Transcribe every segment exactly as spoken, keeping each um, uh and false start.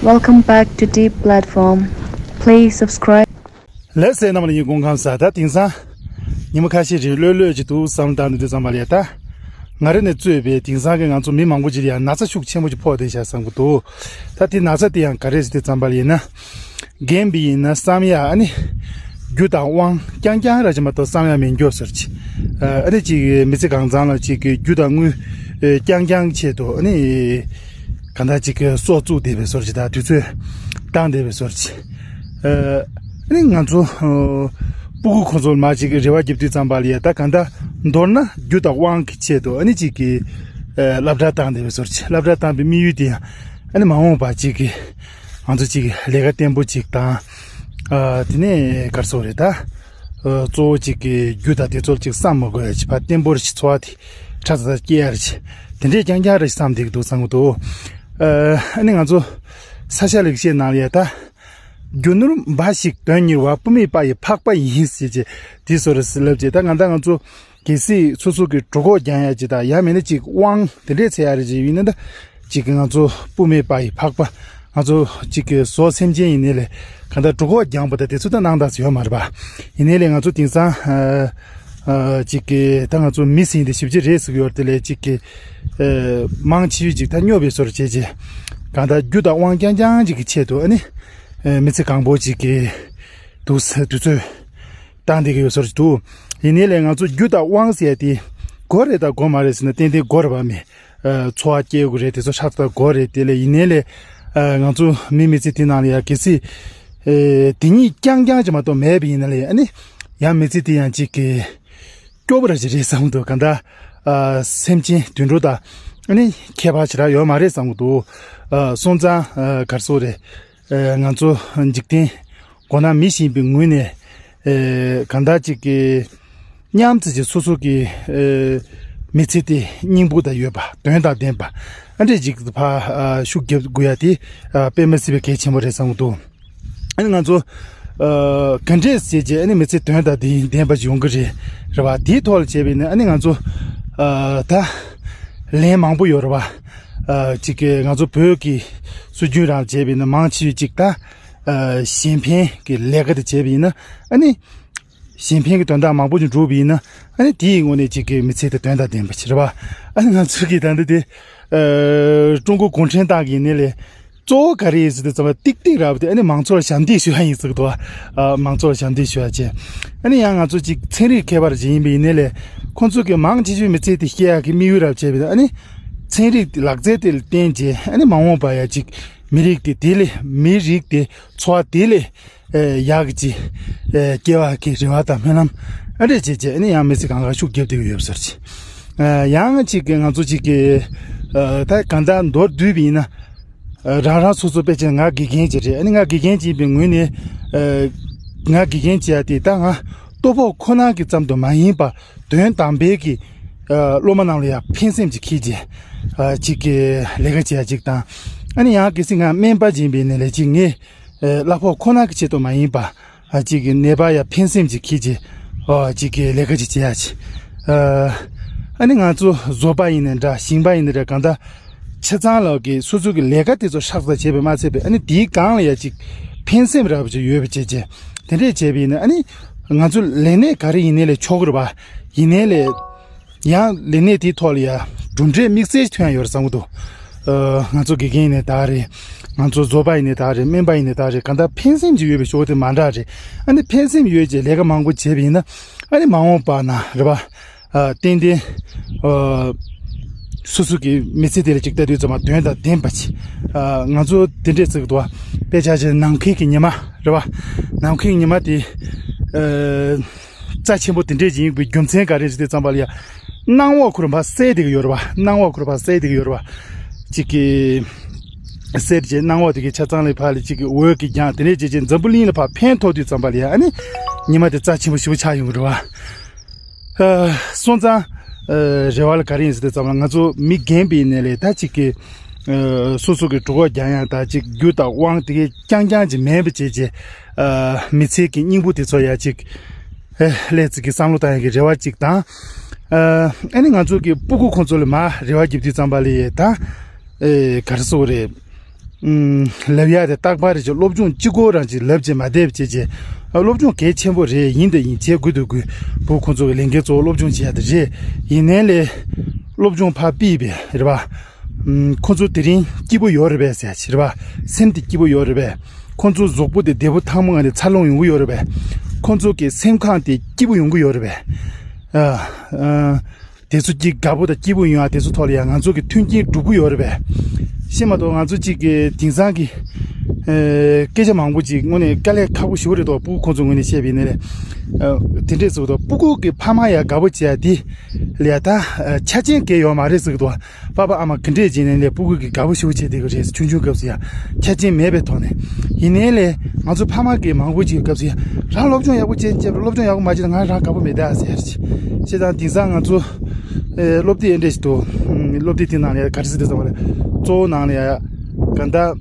Welcome back to Deep Platform. Please subscribe. ལགས་སོ། རྣམ་པ་ལ་ཡིན་དགོངས་ཁམས་བཟང་། ད་དེང་སང་ཉི་མ་ཁ་ཤས་རིང་ལྷོད་ལྷོད་ཅིག་འདུག་བསམ་བློ་བཏང་དུས་ཙམ་པ་ལ་ཡ། ད་ང་རང་ནས་གཙོས་པའི་དེང་སང་གི་ང་ཚོ་མི་མང་པོ་ཅིག་ལ་ཡང་ན་ཚ་ཤུགས་ཆེན་པོ་ཅིག་ཕོག་བསྡད་ཤག་བསམ་གྱི་འདུག་ད་དེ་ན་ཚ་དེ་ཡང་ག་རེ་ཟེར་དུས་ཙམ་པ་ལ་ཡིན་ན། རྒན་པ་ཡིན་ན་བསམ་ཡག་ཨ་ནི་རྒྱུ་དང་དབང་རྐྱང་རྐྱང་ར་ཅིག་མ་གཏོགས་བསམ་ཡག་མེད་མགྱོགས་ཟེར་གྱི། ཨ་ནི་ཅིག་མི་ཚེ་གང་ཚང་ལ་ཅིག་རྒྱུ་དང་དངུལ་རྐྱང་རྐྱང་ཆེད་དུ་ཨ་ནི་གང་ལྟར་ཅིག་གི་སྲོག་བཙུགས་བསྡད་པའི་བཟོ་འདྲ་ཅིག་དང་། དུས་ཚོད་བཏང་བསྡད་པའི་བཟོ་འདྲ་ཅིག་ཨ་ནི་ང་ཚོ་ཨ་སྤུ་གུ་ཁོང་ཚོ་ལ་མར་ཅིག་གི་རེ་བ་རྒྱབ་དུས་ཙམ་པ་ལ་ཡ། ད་གང་ལྟར་མདོར་ན་རྒྱུ་དང་དབང་གི་ཆེད་དུ་ཨ་ནི་ཅིག་གི་ཨ་སློབ་གྲྭ་བཏང་བསྡད་པའི་བཟོ་འདྲ་ཅིག་སློབ་གྲྭ་བཏང་པའི་དམིགས་ཡུལ་དེ་ཡང་ཨ་ནི་མ་འོངས་པ་ཅིག་གི་ང་ཚོ་ཅིག་གི་ལས་ཀ་བརྟན་པོ་ཅིག་དང་། ཨ་དེ་ནས་ག་རེ་ཟེར་དགོས་རེད། ད་ཨ་གཙོ་བོ་ཅིག་གི་རྒྱུ་དང་དེ་ཚོ་ཅིག་བསམ་མི་དགོས་ཡ་ཅིག་ཕར་བརྟན་པོ་རེ་ཅིག་འཚོ་བ་དེ་ཁྲ་ཚ་ཚ་སྐྱེལ་ཡ་རེ་ཅིག་དེ་འདྲས་རྐྱང་རྐྱང་རེ་ཅིག་བསམ་བསྡད་ཀྱི་འདུག་བསམ་གྱི་འདུག་ཨ་ཨ་ནི་ང་ཚོ་ས་སྐྱ་ལེགས་བཤད་ནང་ལ་ཡ། ད་རྒྱུ་ནོར་འབའ་ཞིག་དོན་གཉེར་བ། དཔག་མེད་པ་ཡི་འཕགས་པ་ཡིན་ཟེར་གྱི་དེ་བཟོ་འདྲ་ཅིག་ལབ་བྱས། ད་ང་ད་ང་ཚོ་གལ་སྲིད་སོ་སོ་གི་གྲོད་ཁོག་རྒྱག་ཡ་ཅིག་དང་། ཡང་མིན་ན་ཅིག་དབང་དེ་འདྲས་འཚོལ་ཡ་རེ་ཅིག་ཡིན་ན། ད་ཅིག་གི་ང་ཚོ་དཔག་མེད་པ་ཡི་འཕགས་པ། ང་ཚོ་ཅིག་གི་ཟོག་སེམས་ཅན་ཡིན་ནའི་ལས་གང་ལྟར་གྲོད་ཁོག་རྒྱག་པ་དང་དེ་ཚོ་ད་སྣང་དག་ཡོད་མ་རེད་པ། ཡིན་ནའི་ལས་ང་ཚོ་དེང་སང་ཨ་ཨ་ཅིག་གི་ད་ང་ཚོ་མི་ཟེར་དེ་ཞིབ་ཅིག་རེད་ཟེར་གྱི་ཡོད་རེད། དེ་ལས་ཅིག་གི་ཨ་མང་ཆེ་བས་ཅིག་ད་སྨྱོ་བའི་བཟོ་འདྲ་བྱས་བྱས། གང་ལྟར་རྒྱུ་དང་དབང་རྐྱང་རྐྱང་ཅིག་གི་ཆེད་དུ་ཨ་ནི་ཨ་མི་ཚེ་གང་པོ་ཅིག་གི་འདུག་ས་དུས་ཚོད་བཏང་བསྡད་ཀྱི་ཡོད་བཟོ་འདྲ་ཅིག་འདུག་ཡིན་ནའི་ལས་ང་ཚོ་རྒྱུ་དང་དབང་ཟེར་ཡ་དེ་དགོས་རེད་དང་དགོས་མ་རེད་ཟེར་ན་ཏན་ཏན་དགོས་རེད་པ། མི་ཨ་འཚོ་བ་སྐྱེལ་དགོས་རེད། དེ་ཚོ་ཧྲག་ཏུ་དགོས་རེད། དེ་ལས་ཡིན་ནའི་ལས་ཨ་ང་ཚོ་མི་མི་ཚེ་དེ་ནང་ལ་ཡ་གལ་སྲིད་ཨ་དེ་གཉིས་རྐྱང་རྐྱང་ཅིག་མ་གཏོགས་མེད་པ་ཡིན་ན་ལས་ཨ་ནི་ཡང་མི་ཚེ་དེ་ཡང་ཅིག་གི་སྐྱོ་པོ་ར་ཅིག་རེད་བསམ་གྱི་འདུག་གང་ལྟར་ཨ་སེམས་ཅན་དུད་འགྲོ་དང་ཨ་ནི་ཁྱད་པར་ཞེ་དྲག་ཡོད་མ་རེད་བསམ་གྱི་འདུག་ཨ་སོང་ཙང་ཨ་ག་རེ་ཟེར་དགོས་རེད། ཨ་ང་ཚོ་འཇིག་རྟེན་མགོ་ནག་མི་ཞིག་ཡིན་པའི་ངོས་ནས་ཨ་གང་ལྟར་ཅིག་གི་མཉམ་དུ་ཅིག་སོ་སོ་གི་ཨ་མི་ཚེ་དེ་སྙིང་པོ་དང་ཡོད་པ། དོན་དང་ལྡན་པ་ཨ་འདྲས་ཅིག་ཕར་ཨ་ཤུགས་རྒྱབ་དགོས་ཡ་དེ་ཨ་དཔེ་མི་སྲིད་པའི་གལ་ཆེན་པོ་རེད་བསམ་གྱི་འདུག་ཨ་ནི་ང་ཚོ་ཨ་ག་འདྲས་བྱས་རྗེས་ཨ་ནི་མི་ཚེ་དོན་དང་ལྡན་ལྡན་པ་ཞིག་ཡོང་གི་རེད། རེད་བ། དེའི་ཐོག་ལ་བྱས་པས་ན་ཨ་ནི་ང་ཚོ་ཨ་ད་ལན་མང་པོ་ཡོད་རེད་བ། ཨ་ཅིག་གི་ང་ཚོ་བོད་ཀྱི་སྲོལ་རྒྱུན་རང་བྱས་པས་ན་མང་ཆེ་བས་ཅིག་ད་ཨ་གཞན་ཕན་གྱི་ལས་ཀ་དེ་བྱས་པ་ཡིན་ན། ཨ་ནི་གཞན་ཕན་གྱི་དོན་དག་མང་པོ་ཅིག་བསྒྲུབས་པ་ཡིན་ན། ཨ་ནི་དེའི་ངོས་ནས་ཅིག་གི་མི་ཚེ་དེ་དོན་དང་ལྡན་པ་ཅིག་རེད་བ། ཨ་ནི་ང་ཚོ་གི་ད་འདི་དེ་ཨ་ཀྲུང་གོ་གུང་ཁྲན་ཏང་གི་ཡིན་ནའི་ལས། གཙོ་བོ་ག་རེ་ཡིན་ཟེར་དུས་ཙམ་པ་ཏིག་ཏིག་ར་བ་དེ་ཨ་ནི་མང་ཚོགས་ལ་ཞབས་འདེགས་ཞུ་ཡ་ཡིན་ཟེར་གི་འདུག་ཨ་མང་ཚོགས་ལ་ཞབས་འདེགས་ཞུ་ཡ་བྱས། ཨ་ནི་ཡང་ང་ཚོ་ཅིག་ཚན་རིག་མཁས་པ་ར་ཅིག་ཡིན་པ་ཡིན་ནའི་ལས། ཁོང་ཚོ་གི་མང་ཆེ་ཤོས་མི་ཚེ་དེ་སྐྱེལ་ཡ་གི་དམིགས་ཡུལ་ར་བྱས་པ་ཡིན་ན། ཨ་ནི་ཚན་རིག་ལག་རྩལ་དེ་ལ་བརྟེན་བྱས་ཨ་ནི་མ་འོངས་པ་ཡ་ཅིག་མི་རིགས་དེ་དེ་ལས་མི་རིགས་དེ་འཚོ་བ་དེ་ལས་ཨེ་ཡག་གི་ཅིག་ཨེ་སྐྱེ་བ་གི་རེ་བ་དང་སྨོན་ལམ་ཨ་འདྲས་བྱས་བྱས། ཨ་ནི་ཡང་མི་ཚེ་གང་ག་ཤུགས་རྒྱབ་བསྡད་ཀྱི་ཡོད་པ་ཟེར་ཅིག་ཨ་ཡང་ཅིག་གི་ང་ཚོ་ཅིག་གི་ཨ་ད་གང་ལྟར་མདོར་བསྡུས་པ་ཡིན་ན། ཨ་རང་རང་སོ་སོ་དཔེ་ཆ་ང་དགེ་རྒན་ཅིག་རེད། ཨ་ནི་ང་དགེ་རྒན་ཅིག་ཡིན་པའི་ངོས་ནས་ཨ་ང་དགེ་རྒན་ཅིག་ཡ་དེ་ད་ང་ལྟོ་ཕོགས་ཁོ་ན་གི་ཙམ་དུ་མ་ཡིན་པ། དོན་དམ་པའི་གི་ཨ་སློབ་མ་རྣམས་ལ་ཡང་ཕན་སེམས་ཅིག་འཁྱེར་བྱས་ཨ་ཅིག་གི་ལས་ཀ་བྱེད་ཡ་ཅིག་དང་། ཨ་ནི་ཡང་གལ་སྲིད་ང་སྨན་པ་ཅིག་ཡིན་པའི་ནས་ལས་ཅིག་ངས་ཨ་གླ་ཕོགས་ཁོ་ན་གི་ཆེད་དུ་མ་ཡིན་པ། ཨ་ཅིག་གི་ནད་པ་ཡ་ཕན་སེམས་ཅིག་འཁྱེར་བྱས་ཨ་ཅིག་གི་ལས་ཀ་ཅིག་བྱེད་ཡ་ཅིག་ཨ་ཨ་ནི་ང་ཚོ་བཟོ་པ་ཡིན་ནའི་འདྲ། ཞིང་པ་ཡིན་ནའི་འདྲ། གང་ལྟར་ཆ་ཚང་ལོག་གི་སོ་སོ་གི་ལས་ཀ་དེ་ཚོ་ཧྲག་ཙག་བྱས་པས་མ་ཚད་པའི་ཨ་ནི་དེའི་སྒང་ལ་ཡ་ཅིག་ཕན་སེམས་ར་བ་ཅིག་ཡོད་པ་བྱས་བྱས། དེ་འདྲས་བྱས་པ་ཡིན་ན་ཨ་ནི་ང་ཚོ་ལས་གནས་ག་རེ་ཡིན་ནའི་ལས་ཆོག་གི་རེད་པ། ཡིན་ནའི་ལས། ཡང་ལས་གནས་དེའི་ཐོག་ལ་ཡ་གྲུབ་འབྲས་དམིགས་བསལ་ཞིག་ཐོན་ཡ་ཡོད་རེད་བསམ་གྱི་འདུག་ཨ་ང་ཚོ་དགེ་རྒན་ཡིན་ནའི་ད་རེད། ང་ཚོ་བཟོ་པ་ཡིན་ནའི་ད་རེད། སྨན་པ་ཡིན་ནའི་ད་རེད། གང་ལྟར་ཕན་སེམས་ཅིག་ཡོད་པའི་ཕྱོགས་དེ་མ་འདྲ་རེད། ཨ་ནི་ཕན་སེམས་ཡོད་ཅེས་ལས་ཀ་མང་པོ་བྱས་པ་ཡིན་ན་ཨ་ནི་མ་འོངས་པ་ན་རེད་པ། ཨ་ཏན་ཏན་ཨ་སོ་སོ་གི་མི་ཚེ་དེ་ལ་ཅིག་ལྟ་དུས་ཙམ་པ་དོན་དང་ལྡན་པ་ཅིག་ཨ་ང་ཚོ་དེ་འདྲས་ཟེར་གྱི་འདུག་དཔེ་ཆ་བཞག་ན་ནམ་མཁའི་གི་ཉི་མ་རེད་པ། ནམ་མཁའི་ཉི་མ་དེ་ཨ། རྩ་ཆེན་པོ་དེ་འདྲས་ཅིག་ཡིན་པའི་རྒྱུ་མཚན་ག་རེ་ཟེར་དུས་ཙམ་པ་ལ་ཡ། སྣང་བ་ཁོ་རང་ཕར་གསལ་བསྡད་ཀྱི་ཡོད་རེད་པ། སྣང་བ་ཁོ་རང་ཕར་གསལ་བསྡད་ཀྱི་ཡོད་རེད་པ། ཅིག་གི་གསལ་བྱས་སྣང་བ་དེ་གི་ཆ་ཚང་ལ་ཕར་ལ་ཅིག་གི་འོད་ཀྱིས་བརྒྱངས། དེ་འདྲས་བྱས་བྱས་འཛམ་བུ་གླིང་ལ་ཕར་ཕན་ཐོགས་དུས་ཙམ་པ་ལ་ཡ། ཨ་ནི་ཉི་མ་དེ་རྩ་ཆེན་པོ་ཞེ་པོ་ཆགས་ཡོང་གི་རེད་པ། ཨ་སོང་ཙང་ཨ་རེ་བ་ལ་ག་རེ་ཡིན་ཟེར་དུས་ཙམ་ལ་ང་ཚོ་མི་རྒན་པ་ཡིན་ནའི་ལས་ད་ཅིག་གི་ཨ་སོ་སོ་གི་གྲོད་ཁོག་རྒྱག་ཡག་ད་ཅིག་རྒྱུ་དང་དབང་དེ་གི་རྐྱང་རྐྱང་ཅིག་མེད་པ་བྱས་བྱས། ཨ་མི་ཚེ་གི་སྙིང་པོ་དེ་ཚོ་ཡ་ཅིག་ཨེ་ལས་ཚིག་གི་བསམ་བློ་བཏང་ཡག་གི་རེ་བ་ཅིག་དང་། ཨ་ཨ་ནི་ང་ཚོ་གི་སྤུ་གུ་ཁོང་ཚོ་ལ་མར་རེ་བ་རྒྱབ་དུས་ཙམ་པ་ལ་ཡ་ད་ཨེ་ག་རེ་ཟེར་དགོས་རེད། ཨུམ། ལབ་ཡ་དེ་རྟག་པར་ཅིག་སློབ་སྦྱོང་གཅིག་པོ་རང་ཅིག་ལབ་བྱས་མ་བསྡད་པ་བྱས་བྱས། སློབ་སྦྱོང་གལ་ཆེན་པོ་རེད། ཡིན་དང་ཡིན། བྱེད་དགོས་འདུག་དགོས། བུ་ཁོང་ཚོ་གི་ལས་འགན་གཙོ་བོ་སློབ་སྦྱོང་བྱེད་ཡ་དེ་རེད། ཡིན་ནའི་ལས་སློབ་སྦྱོང་ཕར་ཕུད་པས་རེད་པ། ཨུམ། ཁོང་ཚོ་དེ་རིང་སྐྱིད་པོ་ཡོད་རེད་པས་ཟེར་ཡ་ཅིག་རེད་པ། སེམས་དེ་སྐྱིད་པོ་ཡོད་རེད་པས། ཁོང་ཚོ་གཟུགས་པོ་དེ་བདེ་པོ་ཐང་མོ་ངང་ནས་འཚར་ལོངས་ཡོང་གི་ཡོད་རེད་པས། ཁོང་ཚོ་གི་སེམས་ཁམས་དེ་སྐྱིད་པོ་ཡོང་གི་ཡོད་རེད་པས། ཨ། ཨ། དེ་ཚོ་གཅིག་དགའ་པོ་དང་སྐྱིད་པོ་ཡོང་ཡ་དེ་ཚོ་ཐོག་ལ་ཡང་ང་ཚོ་གི་མཐུན་རྐྱེན་སྒྲུབ་ཀྱི་ཡོད་རེད་པས། ཤེས་མ་གཏོགས་ང་ཚོ་གཅིག་གི་དེང་སང་གི་ཨེ། སྐད་ཆ་མང་པོ་ཅིག་དངོས་གནས་དཀའ་ལས་ཁག་པོ་ཞེ་པོ་རེད་དོ། སྤུ་གུ་ཁོང་ཚོ་ངོས་ནས་བཤད་པ་ཡིན་ན་ལས། ཨ། དེ་འདྲས་ཟེར་བ་དང་སྤུ་གུ་གི་ཕ་མ་ཡ་དགའ་པོ་བྱེད་ཡ་དེ་ལས་ཡ་ད་ཨ། ཆ་རྐྱེན་གང་ཡོད་མ་རེད་ཟེར་གི་འདུག་པ་པ་ཨ་མ་ག་འདྲས་བྱས་ནས་ལས་སྤུ་གུ་གི་དགའ་པོ་ཞེ་པོ་བྱས་བསྡད་གི་རེད། ཆུང་ཆུང་སྐབས་སུ་ཡ་ཆ་རྐྱེན་མེད་པའི་ཐོག་ནས། ཡིན་ནའི་ལས་ང་ཚོ་ཕ་མ་གི་མང་པོ་ཅིག་གི་སྐབས་སུ་ཡ་རང་སློབ་སྦྱོང་ཡག་པོ་བྱས་བྱས་སློབ་སྦྱོང་ཡག་པོ་མ་བྱས་ན་ང་རང་དགའ་པོ་མེད་ད་ཟེར་ཅིག་བྱས་ཙང་དེང་སང་ང་ཚོ་ཨེ། སློབ་དེབ་ཨེ་འདྲས་ཞིག་འདུག་སློབ་དེབ་དེ་ནང་ལ་ཡ་ག་རེ་ཟེར་དུས་ཙམ་པ་ལ་གཙོ་བོ་ནང་ལ་ཡ་ག་འདྲ།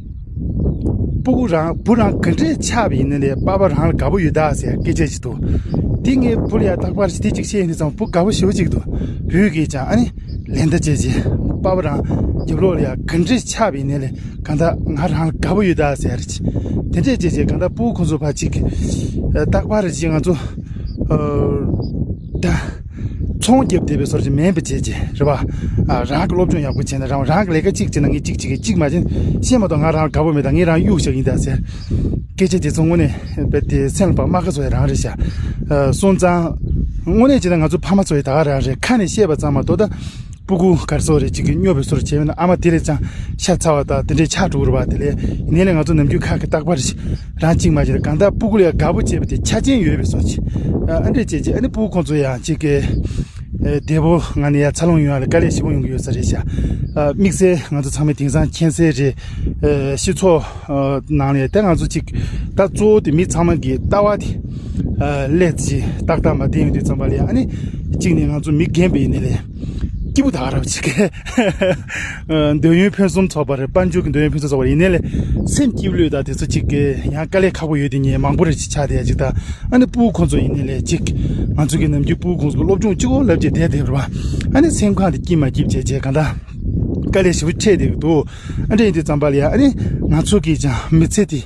སྤུ་གུ་རང་བུ་རང་ག་འདྲས་ཆགས་པ་ཡིན་ན་ལས་པ་པ་རང་ལ་དགའ་པོ་ཡོད་ད་ཟེར་སྐད་ཆ་ཞིག་འདུག་དེ་ངས་བུ་ལ་ཡ་རྟག་པར་ཞིག་དེ་ཅིག་བཤད་ཡིན་དུས་ཙམ་བུ་དགའ་པོ་ཞེ་པོ་ཅིག་འདུག་བུ་གིས་ཀྱང་ཨ་ནི་ལེ་བདའ་བྱས་བྱས་པ་པ་རང་རྒྱབ་ལོགས་ལ་ཡ་ག་འདྲས་ཆགས་པ་ཡིན་ན་ལས་གང་ལྟར་ང་རང་ལ་དགའ་པོ་ཡོད་ད་ཟེར་ཅིག་དེ་འདྲས་བྱས་བྱས་གང་ལྟར་སྤུ་གུ་ཁོང་ཚོ་ཕར་ཅིག་རྟག་པར་ཅིག་ང་ཚོ་ད། ཚོང་རྒྱབ་བསྡད་པའི་བཟོ་ཅིག་མིན་པ་བྱས་བྱས་རེད་པ། ཨ། རང་གི་སློབ་སྦྱོང་ཡག་པོ་བྱས་ན་རང་རང་གི་ལས་ཀ་གཅིག་བྱས་ན་ངས་གཅིག་བྱེད་ཀྱི་གཅིག་མ་བྱས་ན་ཤེས་མ་གཏོགས་ང་རང་དགའ་པོ་མེད་ད། ངས་རང་གཡུག་བཞག་ཡིན་ད་ཟེར། སྐད་ཆ་དེ་ཚོ་དངོས་གནས་རྦད་དེ་སེམས་ལ་བབས་མ་དགའ་བཟོ་ཡ་རང་རེད་ཤག་ཨ། སོང་ཙང་། དངོས་གནས་བྱས་ན་ང་ཚོ་ཕ་མ་ཚོ་ཡི་ད་ག་རང་རེད། ཁ་ནས་བཤད་པ་ཙམ་མ་གཏོགས་ད། སྤུ་གུ་གར་སོགས་རེད་ཅིག་གིས་སྨྱོ་བའི་བཟོ་བྱས་པ་ན་ཨ་མ་དེ་ལས་ཀྱང་ཤ་ཚ་བ་དང་དེ་འདྲའི་ཆགས་འགྲོ་གི་རེད་པ། དེ་ལས་ཡིན་ནའི་ལས་ང་ཚོ་ནམ་རྒྱུན་ཁ་གི་རྟག་པར་རང་གཅིག་མ་བྱས་ན་གང་ལྟར་སྤུ་གུ་ལ་ཡ་དགའ་པོ་བྱས་པ་དེ་ཆ་རྐྱེན་ཡོད་པའི་བཟོ་ཅིག་ཨ། ཨ་འདྲས་བྱས་བྱས་ཨ་ནི་སྤུ་གུ་ཁོང་ཚོ་ཡང་ཅིག་གི་ཨེ། བདེ་པོ་ངང་ནས་ཡ་འཚར་ལོངས་ཡོང་ཡ་ལ་དཀའ་ལས་ཞེ་པོ་ཡོང་གི་ཡོད་ས་རེད་ཤག་ཨ། དམིགས་བསལ་ང་ཚོ་ཚང་མས་དེང་སང་མཁྱེན་གསལ་རེད། ཨ། སྤྱི་ཚོགས་ཨ། ནང་ལ་ཡ་ད་ང་ཚོ་ཅིག་ད་གཙོ་བོ་དེ་མི་ཚང་མ་གི་ལྟ་བ་དེ་ཨ། ལས་ཅིག་ཏག་ཏག་མ་བསྟན་ཡོང་དུས་ཙམ་པ་ལ་ཡ་ཨ་ནི་གཅིག་ནས་ང་ཚོ་མི་རྒན་པ་ཡིན་ནའི་ལས། སྐྱིད་པོ་ད་ག་རང་ཅིག་གི་འདོད་ཡོན་ཕུན་སུམ་ཚོགས་པ་རེད། དཔལ་འབྱོར་གྱི་འདོད་ཡོན་ཕུན་སུམ་ཚོགས་པ་རེད། ཡིན་ནའི་ལས་སེམས་སྐྱིད་པོ་ལོས་ད་དེ་ཚོ་ཅིག་གི་ཡང་དཀའ་ལས་ཁག་པོ་ཡོད་དེ་ཉེ་མང་པོ་རེ་ཅིག་ཆགས་བསྡད་ཡ་ཅིག་ད་ཨ་ནི་སྤུ་གུ་ཁོང་ཚོ་ཡིན་ནའི་ལས་ཅིག་ང་ཚོ་གི་ནམ་རྒྱུན་སྤུ་གུ་ཁོང་ཚོ་གི་སློབ་སྦྱོང་གཅིག་པོ་ལབ་བྱས་བསྡད་བསྡད་པ་རེད་པ། ཨ་ནི་སེམས་ཁམས་དེ་སྐྱིད་མ་སྐྱིད་བྱས་བྱས་གང་ལྟར་དཀའ་ལས་ཞེ་པོ་འཕྲད་བསྡད་ཀྱི་འདུག་ཨ་འདྲ་ཡིན་དུས་ཙམ་པ་ལ་ཡ་ཨ་ནི་ང་ཚོ་གིས་ཀྱང་མི་ཚེ་དེ་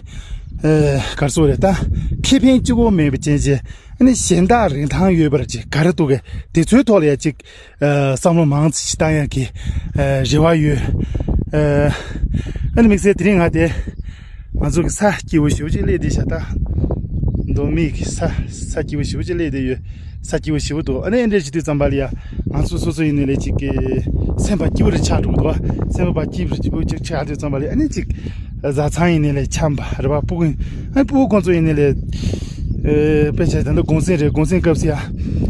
ཨེ། ག་རེ་ཟེར་དགོས་རེད། ད་ཁེ་ཕན་གཅིག་པོ་མེད་པ་ཅན་བྱས། ཨ་ནི་གཞན་དག་རིན་ཐང་ཡོད་པར་ཅིག་ག་རེ་འདུག་གས་དེ་ཚོའི་ཐོག་ལ་ཡ་ཅིག་ཨ། བསམ་བློ་མང་ཙམ་ཞིག་བཏང་ཡག་གི་ཨ། རེ་བ་ཡོད། ཨ། ཨ་ནི་དམིགས་བསལ་དེ་རིང་ང་དེ་ང་ཚོ་གི་ས་སྐྱིད་པོ་ཞེ་པོ་ཅིག་སླེབས་བསྡད་ཤག་ད་མདོ་སྨད་ཀྱི་ས་ས་སྐྱིད་པོ་ཞེ་པོ་ཅིག་སླེབས་བསྡད་ཡོད། ས་སྐྱིད་པོ་ཞེ་པོ་འདུག་ཨ་ནི་ཨེ་འདྲས་བྱེད་དུས་ཙམ་པ་ལ་ཡ་ང་ཚོ་སོ་སོ་ཡིན་ནའི་ལས་ཅིག་གི་སེམས་པ་སྐྱིད་པོ་རེ་ཆགས་འགྲོ་གི་འདུག་སེམས་པ་སྐྱིད་པོ་རེ་ཅིག་ཆགས་དུས་ཙམ་པ་ལ་ཡ་ཨ་ནི་ཅིག་བཟའ་ཚང་ཡིན་ནའི་ལས་འཆམ་པ་རེད་པ། སྤུ་གུ་ཡིན། ཨ་ནི་སྤུ་གུ་ཁོང་ཚོ་ཡིན་ནའི་ལས། ཨེ། དཔེ་བྱས་ད་ལྟ་གུང་སེང་རེད། གུང་སེང་སྐབས་སུ་ཡ།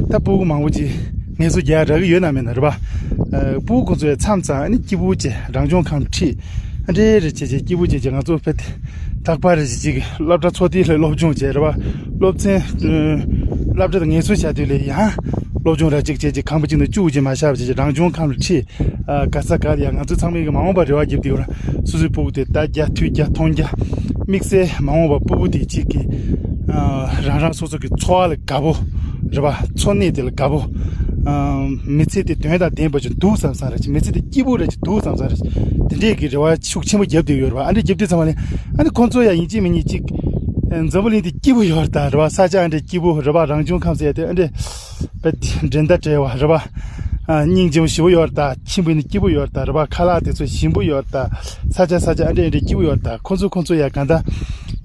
ད་སྤུ་གུ་མང་པོ་ཅིག་ངལ་གསོ་རྒྱག་རག་གི་ཡོད་ན་མེད་ན་རེད་པ། ཨེ། སྤུ་གུ་ཁོང་ཚོ་ཡ་མཚམས་མཚམས་ཨ་ནི་སྐྱིད་པོ་བྱས་རང་སྦྱོང་ཁང་ཁྲིད། ཨ་འདྲས་རེ་བྱས་བྱས་སྐྱིད་པོ་བྱས་བྱས་ང་ཚོ་དཔེ་རྟག་པར་རེ་བྱས་ཅིག་སློབ་གྲྭ་ཚོགས་སྡེ་ལ་སློབ་སྦྱོང་བྱས་རེད་པ། སློབ་ཚན། ཨེ། སློབ་གྲྭ་དང་ངལ་གསོ་བྱ་དུས་ལ་ཡང་སློབ་སྦྱོང་ར་ཅིག་བྱས་ཅིག་ཁང་པ་གཅིག་ནང་བཅུག་བྱས་མ་བཞག་བྱས་ཅིག་རང་སྦྱོང་ཁང་ལ་ཁྲིད། ཨ། ག་ས་ག་ལ་ཡང་ང་ཚོ་ཚང་མས་ཀྱི་མ་འོངས་པར་རེ་བ་རྒྱབ་བསྡད་ཡོད་ར། སོ་སོའི་སྤུ་གུ་དེ་ཟླ་བརྒྱ་དུས་བརྒྱ་སྟོང་བརྒྱ། དམིགས་བསལ་མ་འོངས་པར་སྤུ་གུ་དེ་གཅིག་གི་ཨ། རང་རང་སོ་སོ་གི་འཚོ་བ་ལ་དགའ་པོ་རེད་པ། འཚོ་གནས་དེ་ལ་དགའ་པོ། ཨ། མི་ཚེ་དེ་དོན་དང་ལྡན་པ་ཅིག་འདུག་བསམ་བསམ་ར་ཅིག་མི་ཚེ་དེ་སྐྱིད་པོ་ར་ཅིག་འདུག་བསམ་བསམ་ར་ཅིག་དེ་འདྲས་ཀྱི་རེ་བ་ཤུགས་ཆེན་པོ་རྒྱབ་བསྡད་ཡོད་རེད་པ། ཨ་འདྲས་རྒྱབ་དུས་ཙམ་པ་ལ་ཨ་ནི་ཁོང་ཚོ་ཡང་ཡིན་གཅིག་མིན་གཉིས་གཅིག་ཨ། འཛམ་བུ་གླིང་འདི་སྐྱིད་པོ་ཡོད་རེད་ད་རེད་པ། ས་ཆ་ཨ་འདྲས་སྐྱིད་པོ་རེད་པ། རང་བྱུང་ཁམས་ཟེར་ཡ་དེ་ཨ་འདྲས་དཔེ་འགྲན་ཟླ་བྲལ་བ་རེད་པ། ཨ། སྙིང་རྗེ་པོ་ཞེ་པོ་ཡོད་རེད་ད། ཁྱིམ་པ་ནི་སྐྱིད་པོ་ཡོད་རེད་ད་རེད་པ། ཁ་ལག་དེ་ཚོ་ཞིམ་པོ་ཡོད་རེད་ད། ས་ཆ་ས་ཆ་ཨ་འདྲས་ཨ་འདྲས་སྐྱིད་པོ་ཡོད་རེད་ད། ཁོང་ཚོ་ཁོང་ཚོ་ཡ་གང་ལྟར་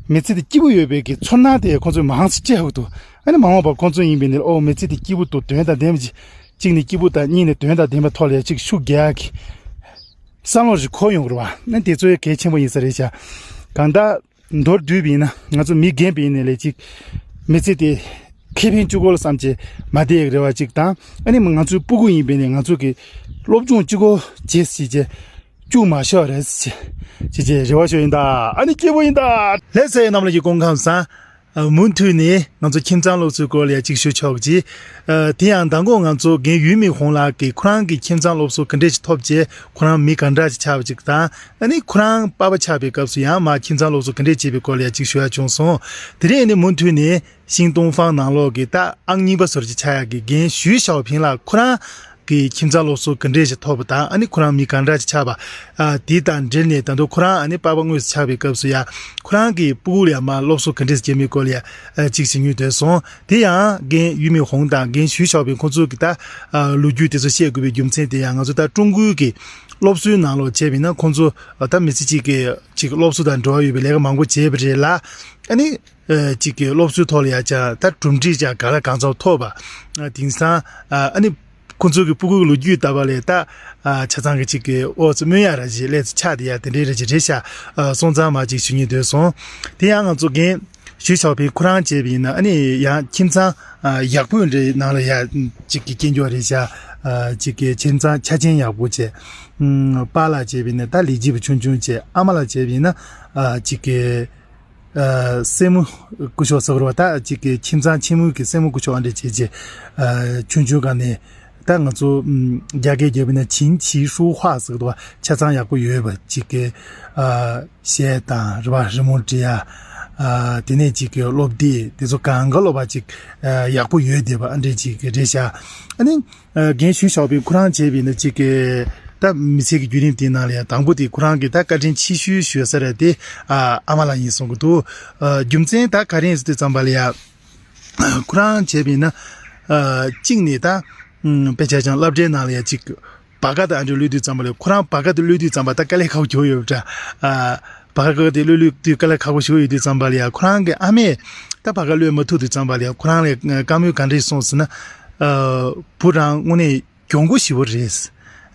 མི་ཚེ་འདི་སྐྱིད་པོ་ཡོད་པའི་གི་ཚོར་སྣང་དེ་ཁོང་ཚོས་མང་ཙམ་སྤྲད་ཧུ་ཐུག་ཨ་ནི་མ་འོངས་པར་ཁོང་ཚོ་ཡིན་པའི་ནི་ཨོ་མི་ཚེ་འདི་སྐྱིད་པོ་འདུག་དོན་དང་ལྡན་པ་ཅིག་གཅིག་ནས་སྐྱིད་པོ་དང་གཉིས་ནས་དོན་དང་ལྡན་པའི་ཐོག་ལ་ཡ་གཅིག་ཤུགས་རྒྱག་གི་བསམ་བློ་ཞིག་འཁོར་ཡོང་གི་རེད་པ། ཨ་ནི་དེ་ཚོ་ཡ་གལ་ཆེན་པོ་ཡིན་ས་རེད་ཤག་གང་ལྟར། མདོར་བསྡུས་པ་ཡིན་ན་ང་ཚོ་མི་རྒན་པ་ཡིན་ནའི་ལས་ཅིག་མི་ཚེ་དེ་ཁེ་ཕན་གཅིག་པོ་ལ་བསམ་བྱས་མ་བསྡད་ཡག་རེ་བ་ཅིག་དང་། ཨ་ནི་ང་ཚོའི་སྤུ་གུ་ཡིན་པ་ཡིན་ནའི་ང་ཚོ་གི་སློབ་སྦྱོང་གཅིག་པོ་བྱེད་ཤེས་བྱས་བཅུག་མ་ཤོར་རེད་ཟེར་བྱས་བྱས་བྱས་རེ་བ་ཞུ་ཡིན་ད། ཨ་ནི་སྐྱིད་པོ་ཡིན་ད། ལགས་སོ་རྣམ་པ་ལྷན་རྒྱས་སྐུ་ཁམས་བཟང་། ཨ། མུ་མཐུད་ནས་ང་ཚོ་ཁྱིམ་ཚང་སློབ་གསོའི་སྐོར་ལ་ཡ་གཅིག་ཞུ་ཆོག་ཅིག་ཨ། དེ་ཡང་མདང་དགོང་ང་ཚོ་རྒན་ཡུས་མིང་ཧོང་ལགས་ཀྱིས་ཁོ་རང་གི་ཁྱིམ་ཚང་སློབ་གསོ་ག་འདྲས་ཅིག་ཐོབ་བྱས་ཁོ་རང་མི་ག་འདྲ་ཅིག་ཆགས་པ་ཅིག་དང་། ཨ་ནི་ཁོ་རང་པ་ཕ་ཆགས་པའི་སྐབས་སུ་ཡང་མ་ཁྱིམ་ཚང་སློབ་གསོ་ག་འདྲས་བྱས་པའི་སྐོར་ལ་ཡ་གཅིག་ཞུ་ཡ་བྱུང་སོང་། དེ་རིང་ཨ་ནི་མུ་མཐུད་ནས་ཤིང་ཏུང་ཧྥང་ནང་ལོགས་ཀྱི་ད་ཨང་གཉིས་པ་ཟུར་གྱི་ཆགས་ཡག་གི་རྒན་ཞུས་ཞའོ་ཕིང་ལགས་ཁོ་རང་ གི་ཁྱིམ་ཚང་སློབ་གསོ་ག་འདྲས་ཞིག་ཐོབ་པ་དང་། ཨ་ནི་ཁོ་རང་མི་གང་འདྲ་ཞིག་ཆགས་པ། ཨ་དེ་དང་འབྲེལ་ནས་ད་དུང་ཁོ་རང་ཨ་ནི་པཱ་པ་དངོས་སུ་ཆགས་པའི་སྐབས་སུ་ཡ། ཁོ་རང་གི་སྤུ་གུ་ལ་ཡ་མར་སློབ་གསོ་ག་འདྲས་བྱེད་མིན་སྐོར་ལ་ཡ་ཨ་ཅིག་ཞུ་སྙིང་འདོད་སོང་། དེ་ཡང་རྒན་ཡུས་མིང་ཧོང་དང་རྒན་ཞུས་ཞའོ་ཕིང་ཁོང་ཚོ་གི་ད་ཨ་ལོ་རྒྱུས་དེ་ཚོ་བཤད་དགོས་པའི་རྒྱུ་མཚན་དེ་ཡང་། ང་ཚོ་ད་ཀྲུང་གོའི་གི་སློབ་གསོའི་ནང་ལོགས་བྱས་པ་ཡིན་ན། ཁོང་ཚོ་ཨ་ད་མི་ཚེ་གཅིག་གི་ཅིག་སློབ་གསོ་དང་འབྲེལ་བ་ཡོད་པའི་ལས་ཀ་མང་པོ་བྱས་པ་རེད་ལ། ཨ་ནི། ཨ་ཅིག་གི་སློབ་གསོའི་ཐོག་ལ་ཡ་ཅག་ད་གྲུབ་འབྲས་ཅག་ག་ལ་གང་འཚམ་ཐོབ་པ། ཨ་དེང་སང་ཨ་ཨ་ནི་ཁོང་ཚོ་གི་སྤུ་གུའི་ལོ་རྒྱུས་ལྟ་བ་ལས་ད་ཨ་ཆ་ཚང་གི་ཅིག་གི་ཨོ་ཙི་སྨོན་ཡག་ར་ཅིག་སླེབས་ཚེ་ཆགས་དེ་ཡ་དེ་འདྲའི་ར་ཅིག་རེད་ཤག་ཨ་སོང་ཙང་མ་ཅིག་ཞུ་སྙིང་འདོད་སོང་། དེ་ཡང་ང་ཚོ་རྒན་ཞུས་ཞའོ་ཕིང་ཁོ་རང་བྱས་པ་ཡིན་ན། ཨ་ནི་ཡང་ཁྱིམ་ཚང་ཨ་ཡག་པོ་འདྲའི་ནང་ལ་ཡ་ཅིག་གི་སྐྱེས་མགྱོགས་རེད་ཤག་ཨ་ཅིག་གི་ཁྱིམ་ཚང་ཆ་རྐྱེན་ཡག་པོ་བྱས། ཨམ་པཱ་ལགས་བྱས་པ་ཡིན་ན་ད་ལས་བྱེད་པ་ཆུང་ཆུང་བྱས། ཨ་མ་ལགས་བྱས་པ་ཡིན་ན་ཨ་ཅིག་གི་ཨ་སྲས་མོ་སྐུ་ཞབས་ཟེར་བ་རེད་པ། ད་ཅིག་གི་ཁྱིམ་ཚང་ཆེན་མོའི་གི་སྲས་མོ་སྐུ་ཞབས་ཨ་འདྲས་བྱས་བྱས། ཨ་ཆུང་ཆུང་སྒང་ནས་ད་ང་ཚོ་ཨམ་རྒྱ་སྐད་རྒྱབ་པ་ཡིན་ན་琴棋书画ཟེར་གི་འདུག་པ། ཆ་ཚང་ཡག་པོ་ཡོད་པ། ཅིག་གི་ཨ་གཞས་དང་རེད་པ། རི་མོ་འབྲི་ཡ། ཨ་དེ་ནས་ཅིག་གི་སློབ་དེབ་དེ་ཚོ་གང་ག་ལོ་པ་ཅིག་ཨ་ཡག་པོ་ཡོད་བསྡད་པ་ཨ་འདྲས་ཅིག་གི་རེད་ཤག་ཨ་ནི། ཨ་རྒན་ཞུས་ཞའོ་ཕིང་ཁོ་རང་བྱས་པ་ཡིན་ན་ཅིག་གི་ད་མི་ཚེ་གི་བརྒྱུད་རིམ་དེའི་ནང་ལ་ཡང་དང་པོ་དེ་ཁོ་རང་གི་ད་བཀའ་དྲིན་ཆེ་ཤོས་ཞུ་ས་ར་དེ་ཨ་ཨ་མ་ལགས་ཡིན་གསུང་གི་འདུག་ཨ་རྒྱུ་མཚན་ད་ག་རེ་ཡིན་ཟེར་དུས་ཙམ་པ་ལ་ཡ། ཁོ་རང་བྱས་པ་ཡིན་ན་ཨ་གཅིག་ནས་ད་ཨམ་དཔེ་ཆ་ཅང་སློབ་གྲྭའི་ནང་ལ་ཡ་ཅིག་བར་ཁ་དང་ཨ་འདྲ་གློད་དུས་ཙམ་པ་ལ་ཡ། ཁོ་རང་བར་ཁ་དེ་གློད་དུས་ཙམ་པ་ད་དཀའ་ལས་ཁག་པོ་ཞིག་ཡོད་པ་འདྲ། ཨ་བར་ཁ་དེ་གློད་གློད་དུས་དཀའ་ལས་ཁག་པོ་ཞིག་ཡོད་དུས་ཙམ་པ་ལ་ཡ། ཁོ་རང་གི་ཨ་མས་ད་བར་ཁ་གློད་མ་ཐུབ་དུས་ཙམ་པ་ལ་ཡ། ཁོ་རང་ལ་བཀའ་མོལ་ག་འདྲ་གསུངས་ཟེར་ན། ཨ་བུ་རང་དངོས་གནས་གྱོང་པོ་ཞེ་པོ་རེད།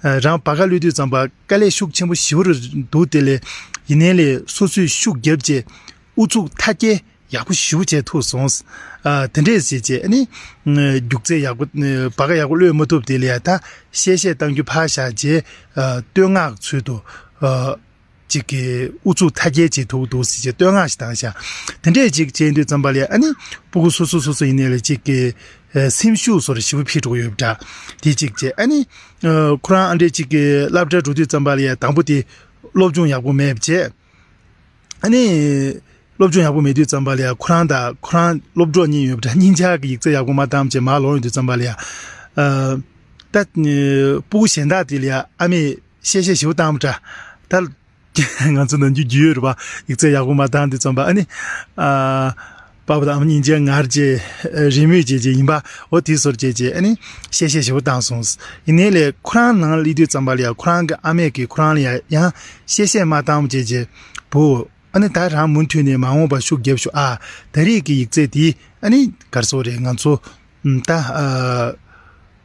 ཨ་རང་བར་ཁ་གློད་དུས་ཙམ་པ་དཀའ་ལས་ཤུགས་ཆེན་པོ་ཞེ་པོ་རེད་འདུག་དེ་ལས་ཡིན་ནའི་ལས་སོ་སོས་ཤུགས་བརྒྱབ་བྱས་ཨུ་ཚུགས་མཐའ་སྐྱེལ་ཡག་པོ་ཞེ་པོ་བྱས་ཐུབ་སོང་། ཨ་དེ་འདྲས་བྱས་བྱས་ཨ་ནི་རྒྱུགས་ཚད་ཡག་པོ་བར་ཁ་ཡག་པོ་གློད་མ་ཐུབ་དེ་ལ་ཡ་ད་གཤེ་གཤེ་བཏང་རྒྱུ་ཕར་བཞག་བྱས། ཨ་བསྟོད་བསྔགས་ཚུལ་དུ་ཨ་ཅིག་གི་ཨུ་ཚུགས་མཐའ་སྐྱེལ་བྱེད་ཐུབ་འདུག་ཟེར་བྱས་བསྟོད་བསྔགས་ཤིག་བཏང་ཤག་དེ་འདྲས་ཅིག་བྱས་དུས་ཙམ་པ་ལ་ཨ་ནི་སྤུ་གུ་སོ་སོ་སོ་སོ་ཡིན་ནའི་ལས་ཅིག་གི་ཨ་སེམས་ཤུགས་སོར་ཞེ་པོ་འཕེལ་འགྲོ་གི་ཡོད་པ་འདྲ། དེ་ཅིག་བྱས་ཨ་ནི་ཨ་ཁོ་རང་ཨ་འདྲས་ཅིག་གི་སློབ་གྲྭ་འགྲོ་དུས་ཙམ་པ་ལ་ཡ་དང་པོ་དེ་སློབ་སྦྱོང་ཡག་པོ་མེད་པ་བྱས། ཨ་ནི་སློབ་སྦྱོང་ཡག་པོ་མེད་དུས་ཙམ་པ་ལ་ཡ་ཁོ་རང་དང་ཁོ་རང་སློབ་གྲོགས་གཉིས་ཡོད་པ་འདྲ། གཉིས་ཆ་གི་ཡིག་ཚད་ཡག་པོ་མ་བཏང་བྱས་མར་ལོག་ཡོང་དུས་ཙམ་པ་ལ་ཡ། ཨ་ད་སྤུ་གུ་གཞན་དག་དེ་ལ་ཡ་ཨ་མས་གཤེ་གཤེ་ཞེ་པོ་བཏང་བ་འདྲ། ད་ང་ཚོ་ནམ་རྒྱུན་རྒྱུས་ཡོད་རེད་པ། ཡིག་ཚད་ཡག་པོ་མ་བཏང་དུས་ཙམ་པ་ཨ་ནི་ཨ་པ་ཕ་དང་ཨ་མ་གཉིས་ཆ་ངར་བྱས་རེས་མོས་བྱས་བྱས་ཡིན་པ། འོ་དེ་ཟུར་བྱས་བྱས་ཨ་ནི་གཤེ་གཤེ་ཞེ་པོ་བཏང་སོང་། ཡིན་ནའི་ལས་ཁོ་རང་ནང་སླེབས་དུས་ཙམ་པ་ལ་ཡ་ཁོ་རང་གི་ཨ་མས་ཀྱིས་ཁོ་རང་ལ་ཡ་ཡང་གཤེ་གཤེ་མ་བཏང་བྱས་བྱས་བུ། ཨ་ནི་ད་རང་མུ་མཐུད་ནས་མ་འོངས་པ་ཤུགས་རྒྱབ་ཤོག་ཨ་ད་རེས་ཀྱི་ཡིག་ཚད་དེ་ཨ་ནི་ག་རེ་ཟེར་དགོས་རེད། ང་ཚོ་ད་ཨ་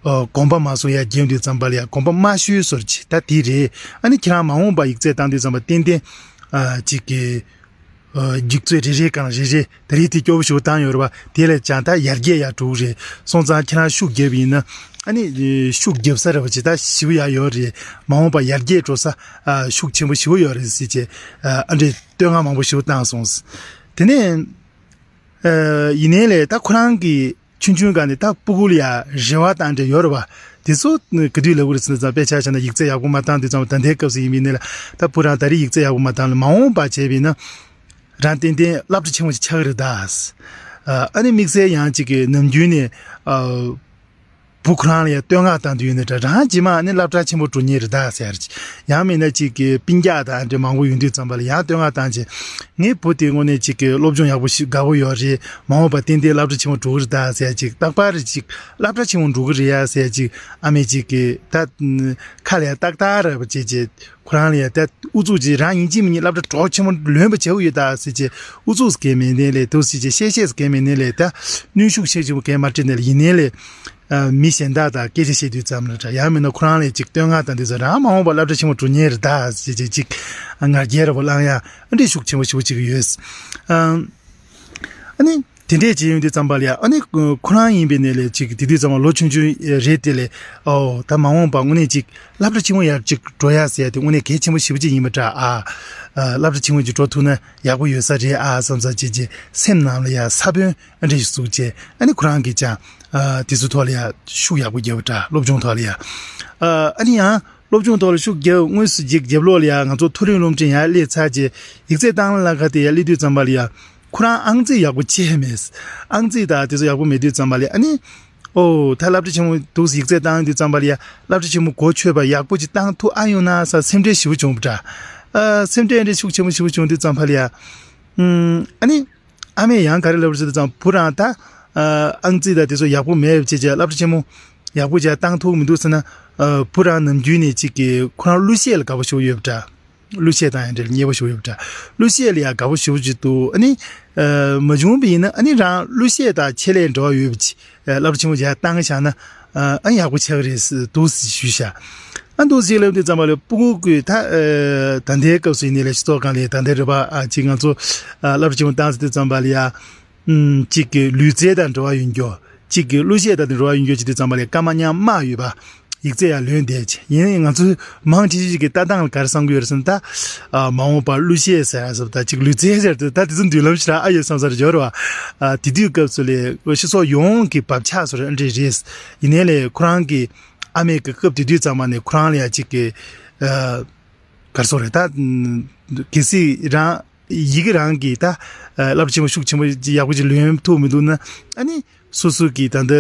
ཨ་གོམ་པ་མ་སོང་ཡ་རྒྱབ་དུས་ཙམ་པ་ལ་ཡ་གོམ་པ་མ་ཤོར་ཟུར་བྱས། ད་དེ་རེད། ཨ་ནི་ཁྱེད་རང་མ་འོངས་པ་ཡིག་ཚད་བཏང་དུས་ཙམ་པ་ཏན་ཏན་ཨ་ཅིག་གི་ཨ་རྒྱུགས་ཚད་རེ་རེ་གང་རེ་རེ་ད་རེས་དེ་སྐྱོ་པོ་ཞིག་བཏང་ཡོད་རེད་པ། དེ་ལས་ཀྱང་ད་ཡར་རྒྱས་ཡར་འགྲོ་གི་རེད། སོང་ཙང་ཁྱེད་རང་ཤུགས་རྒྱབ་ཡིན་ན་ཨ་ནི་ཤུགས་རྒྱབ་ས་རེད་པ་ཅིག་ད་ཞེ་པོ་ཡག་ཡོད་རེད། མ་འོངས་པ་ཡར་རྒྱས་འགྲོ་ས་ཨ་ཤུགས་ཆེན་པོ་ཞེ་པོ་ཡོད་རེད་ཟེར་བྱས་ཨ་འདྲས་བསྟོད་བསྔགས་མང་པོ་ཞེ་པོ་བཏང་སོང་། དེ་ནས་ཨ་ཡིན་ནའི་ལས་ད་ཁོ་རང་གི་ཆུང་ཆུང་སྒང་ནས་ད་སྤུ་གུ་ལ་ཡ་རེ་བ་དང་འདྲ་ཡོད་རེད་པ། དེ་ཚོ་ག་དུས་ལབ་ཀྱི་རེད་ཟེར་ན་ཙང་དཔེ་ཆ་བཞག་ན་ཡིག་ཚད་ཡག་པོ་མ་བཏང་དུས་ཙམ་ད་ལྟའི་སྐབས་སུ་ཡིན་པ་ཡིན་ནའི་ལ་ད་བུ་རང་ད་རེས་ཡིག་ཚད་ཡག་པོ་མ་བཏང་ལ་མ་འོངས་པ་བྱས་པ་ཡིན་ན་རང་ཏན་ཏན་སློབ་གྲྭ་ཆེན་མོ་ཞིག་ཆགས་ཀྱི་རེད་ད། ཨ་ནི་དམིགས་བསལ་ཡང་ཅིག་གི་ནམ་རྒྱུན་ནས་ཨ་བུ་ཁོ་རང་ལ་ཡ་བསྟོད་བསྔགས་བཏང་དུས་ཡོད་ནའི་འདྲ། རང་རྗེས་མ་ནི་སློབ་གྲྭ་ཆེན་པོ་འགྲོ་མཁན་རེད་ད་ཟེར་ཅིག་ཡང་མིན་ན་ཅིག་གི་སྤུན་ཀྱག་དང་འདྲ་མང་པོ་ཡོང་དུས་ཙམ་པ་ལ་ཡང་བསྟོད་བསྔགས་བཏང་བྱས། ངའི་བུ་དེ་དངོས་གནས་ཅིག་གི་སློབ་སྦྱོང་ཡག་པོ་ཞིག་དགའ་པོ་ཡོད་རེད། མ་འོངས་པ་ཏན་ཏན་སློབ་གྲྭ་ཆེན་པོ་འགྲོ་གི་རེད་ད་ཟེར་ཅིག་རྟག་པར་ཅིག་སློབ་གྲྭ་ཆེན་པོ་འགྲོ་གི་རེད་ཡ་ཟེར་ཅིག་ཨ་མས་ཅིག་གི་ད་ཁ་ལ་ཡ་ཏག་ཏག་རེད་པ་བྱས་བྱས། ཁོ་རང་ལ་ཡ་ད་ཨུ་ཚུགས་ཀྱིས་རང་ཡིན་གཅིག་མིན་གཉིས་སློབ་གྲྭ་གྲོགས་ཆེན་མོ་ལོན་པ་བྱེད་དགོས་ཡོད་ད་ཟེར་བྱས་ཨུ་ཚུགས་སྐད་མེད་ནའི་ལས་འདུག་ཟེར་བྱས་གཤེ་གཤེ་སྐད་མེད་ནའི་ལས་ད་གནོན་ཤུགས་ཤུགས་ཆེན་པོ་སྐད་མ་སྤྲད་ནའི་ལས་ཡིན་ནའི་ལས་ཨ་མི་གཞན་དག་དང་སྐད་ཆ་བཤད་དུས་ཙམ་ལ་འདྲ། ཡང་མིན་ན་ཁོ་རང་ལ་ཅིག་བསྟོད་བསྔགས་དང་དུས་ཙམ་རང་མ་འོངས་པ་སློབ་གྲྭ་ཆེན་མོ་འགྲོ་མཁན་རེད་ད་ཟེར་བྱས་ཅིག་ང་རྒྱལ་ར་བོ་བླངས་ཡ་ཨ་འདྲས་ཤུགས་ཆེན་པོ་ཞེ་པོ་ཅིག་ཡོད། ཨ་ཨ་ནི། དེ་འདྲས་བྱས་ཡོང་དུས་ཙམ་པ་ལ་ཡ་ཨ་ནི་ཁོ་རང་ཡིན་པའི་ནས་ལས་ཅིག་དེ་དུས་ཙམ་པ་ལོ་ཆུང་ཆུང་རེད་དེ་ལས་ཨོ་ད་མ་འོངས་པ་དངོས་གནས་ཅིག་སློབ་གྲྭ་ཆེན་མོ་ཡར་ཅིག་འགྲོ་ཡ་ཟེར་ཡ་དེ་དངོས་གནས་གལ་ཆེན་པོ་ཞེ་པོ་ཅིག་ཡིན་པ་འདྲ། ཨ་ཨ་སློབ་གྲྭ་ཆེན་མོ་ཅིག་འགྲོ་ཐུབ་ན་ཡག་པོ་ཡོད་ས་རེད་ཨ་བསམ་ས་ཅིག་ཅིག་སེམས་ནང་ལ་ཡ་ས་བོན་ཨ་འདྲས་ཞིག་བཙུགས་བྱས་ཨ་ནི་ཁོ་རང་གིས་ཀྱང་ཨ་དེ་ཚོ་ཐོག་ལ་ཡ་ཤུགས་ཡག་པོ་རྒྱབ་པ་འདྲ། སློབ་སྦྱོང་ཐོག་ལ་ཡ་ཨ་ཨ་ནི་ཡང་སློབ་སྦྱོང་ཐོག་ལ་ཤུགས་རྒྱབ། དངོས་སུ་ཅིག་རྒྱབ་ལོགས་ལ་ཡ་ང་ཚོ་མཐོ་རིམ་སློབ་འབྲིང་ཡར་སླེབས་ཚར་རྗེས་ཡིག་ཚད་བཏང་ལ་ཁ་དེ་ཡར་སླེབས་དུས་ཙམ་པ་ལ་ཡ། ཁོ་རང་ཨང་རྩིས་ཡག་པོ་བྱས་མེད། ཨང་རྩིས་དང་དེ་ཚོ་ཡག་པོ་མེད་དུས་ཙམ་པ་ལ་ཨ་ནི། ཨོ་ད་སློབ་གྲྭ་ཆེན་མོ་འདུག་སེ་ཡིག་ཚད་བཏང་དུས་ཙམ་པ་ལ་ཡ། སློབ་གྲྭ་ཆེན་མོ་གོ་ཆོད་པ་ཡག་པོ་ཅིག་བཏང་ཐུབ་ཨ་ཡོང་ན་ས་སེམས་ཁྲལ་ཞེ་པོ་བྱུང་བ་འདྲ། ཨ་སེམས་ཁྲལ་འདྲ་ཤུགས་ཆེན་པོ་ཞེ་པོ་བྱུང་དུས་ཙམ་པ་ལ་ཡ། ཨ་ནི་ཨ་མས་ཡང་ག་རེ་ལབ་རེད་ཟེར་དུས་ཙམ་བུ་རང་ད་ཨང་རྩིས་དང་དེ་ཚོ་ཡག་པོ་མེད་པ་བྱས་བྱས་སློབ་གྲྭ་ཆེན་མོ་ཡག་པོ་བྱས་བཏང་ཐུབ་མི་འདུག་ཟེར་ན། བུ་རང་ནམ་རྒྱུན་ནས་ཅིག་གི་ཁོ་རང་གླུ་གཞས་ལ་དགའ་པོ་ཞེ་པོ་ཡོད་པ་འདྲ། གླུ་གཞས་དང་ཡང་འབྲེལ་མཉེས་པོ་ཞེ་པོ་ཡོད་པ་འདྲ། གླུ་གཞས་ལ་ཡང་དགའ་པོ་ཞེ་པོ་ཅིག་འདུག་ཨ་ནི་མ་བྱུང་བ་ཡིན་ན་ཨ་ནི་རང་གླུ་གཞས་དང་ཆེད་ལས་འབྲེལ་བ་ཡོད་པ་ཅིག་སློབ་གྲྭ་ཆེན་མོ་བྱས་བཏང་བཞག་ན་ཨ་ཡག་པོ་ཆགས་ཀྱི་རེད་འདུག་ཞུས་ཤག་ཨ་འདུག་ཅིག་ལབ་དུས་ཙམ་པ་ལ་སྤུ་གུ་ཀུན་ད་ད་ལྟའི་སྐབས་སུ་ཡིན་ནའི་ལས་སྤྱི་ཚོགས་སྒང་ལ་ད་ལྟའི་རེད་པ། ཅིག་ང་ཚོ་སློབ་གྲྭ་ཆེན་མོ་བཏང་ཟེར་དུས་ཙམ་པ་ལ་ཡ། གཅིག་གི་ལུས་རྩལ་དང་འབྲེལ་བ་ཡོད་རྒྱུ། གཅིག་གི་གླུ་གཞས་དང་འབྲེལ་བ་ཡོད་རྒྱུ་བྱེད་དུས་ཙམ་པ་ལ་སྐར་མ་མཉམ་མ་ཡོད་པ། ཡིག་ཚད་ཡང་ལོན་བསྡད་ཅིག་ཡིན་ན་ང་ཚོ་མང་ཆེ་ཤོས་ཀྱི་ལྟ་སྟངས་ལ་ག་རེ་བསམ་གྱི་ཡོད་རེད་ཟེར་ན་ད། མ་འོངས་པར་གླུ་གཞས་ཟེར་ཡ་ཟེར་ད་ཅིག་ལུས་རྩལ་ཟེར་དུས་ད་དེ་ཚོ་མདུན་ལམ་ཞེ་དྲག་ཨ་ཡོད་བསམ་ས་རེད་འབྱོར་བ། དེ་དུས་སྐབས་སུ་ལས་སྤྱི་ཚོགས་ཡོངས་ཀྱི་བབ་ཆགས་སོ་རེད་ཨ་འདྲས་རེད། ཡིན་ནའི་ལས་ཁོ་རང་གི་ཨ་མས་གི་སྐབས་དེ་དུས་ཙམ་པ་ནས་ཁོ་རང་ལ་ཡ་ཅིག་གི་ག་རེ་ཟེར་རེད་ད། གལ་སྲིད་རང་ཡི་གེ་རང་གིས་ད་སློབ་གྲྭ་ཆེན་མོ་ཤུགས་ཆེན་པོ་ཡག་པོ་ཅིག་ལོན་ཐུབ་མི་འདུག་ན་ཨ་ནི་སོ་སོ་གིས་ད་ལྟ་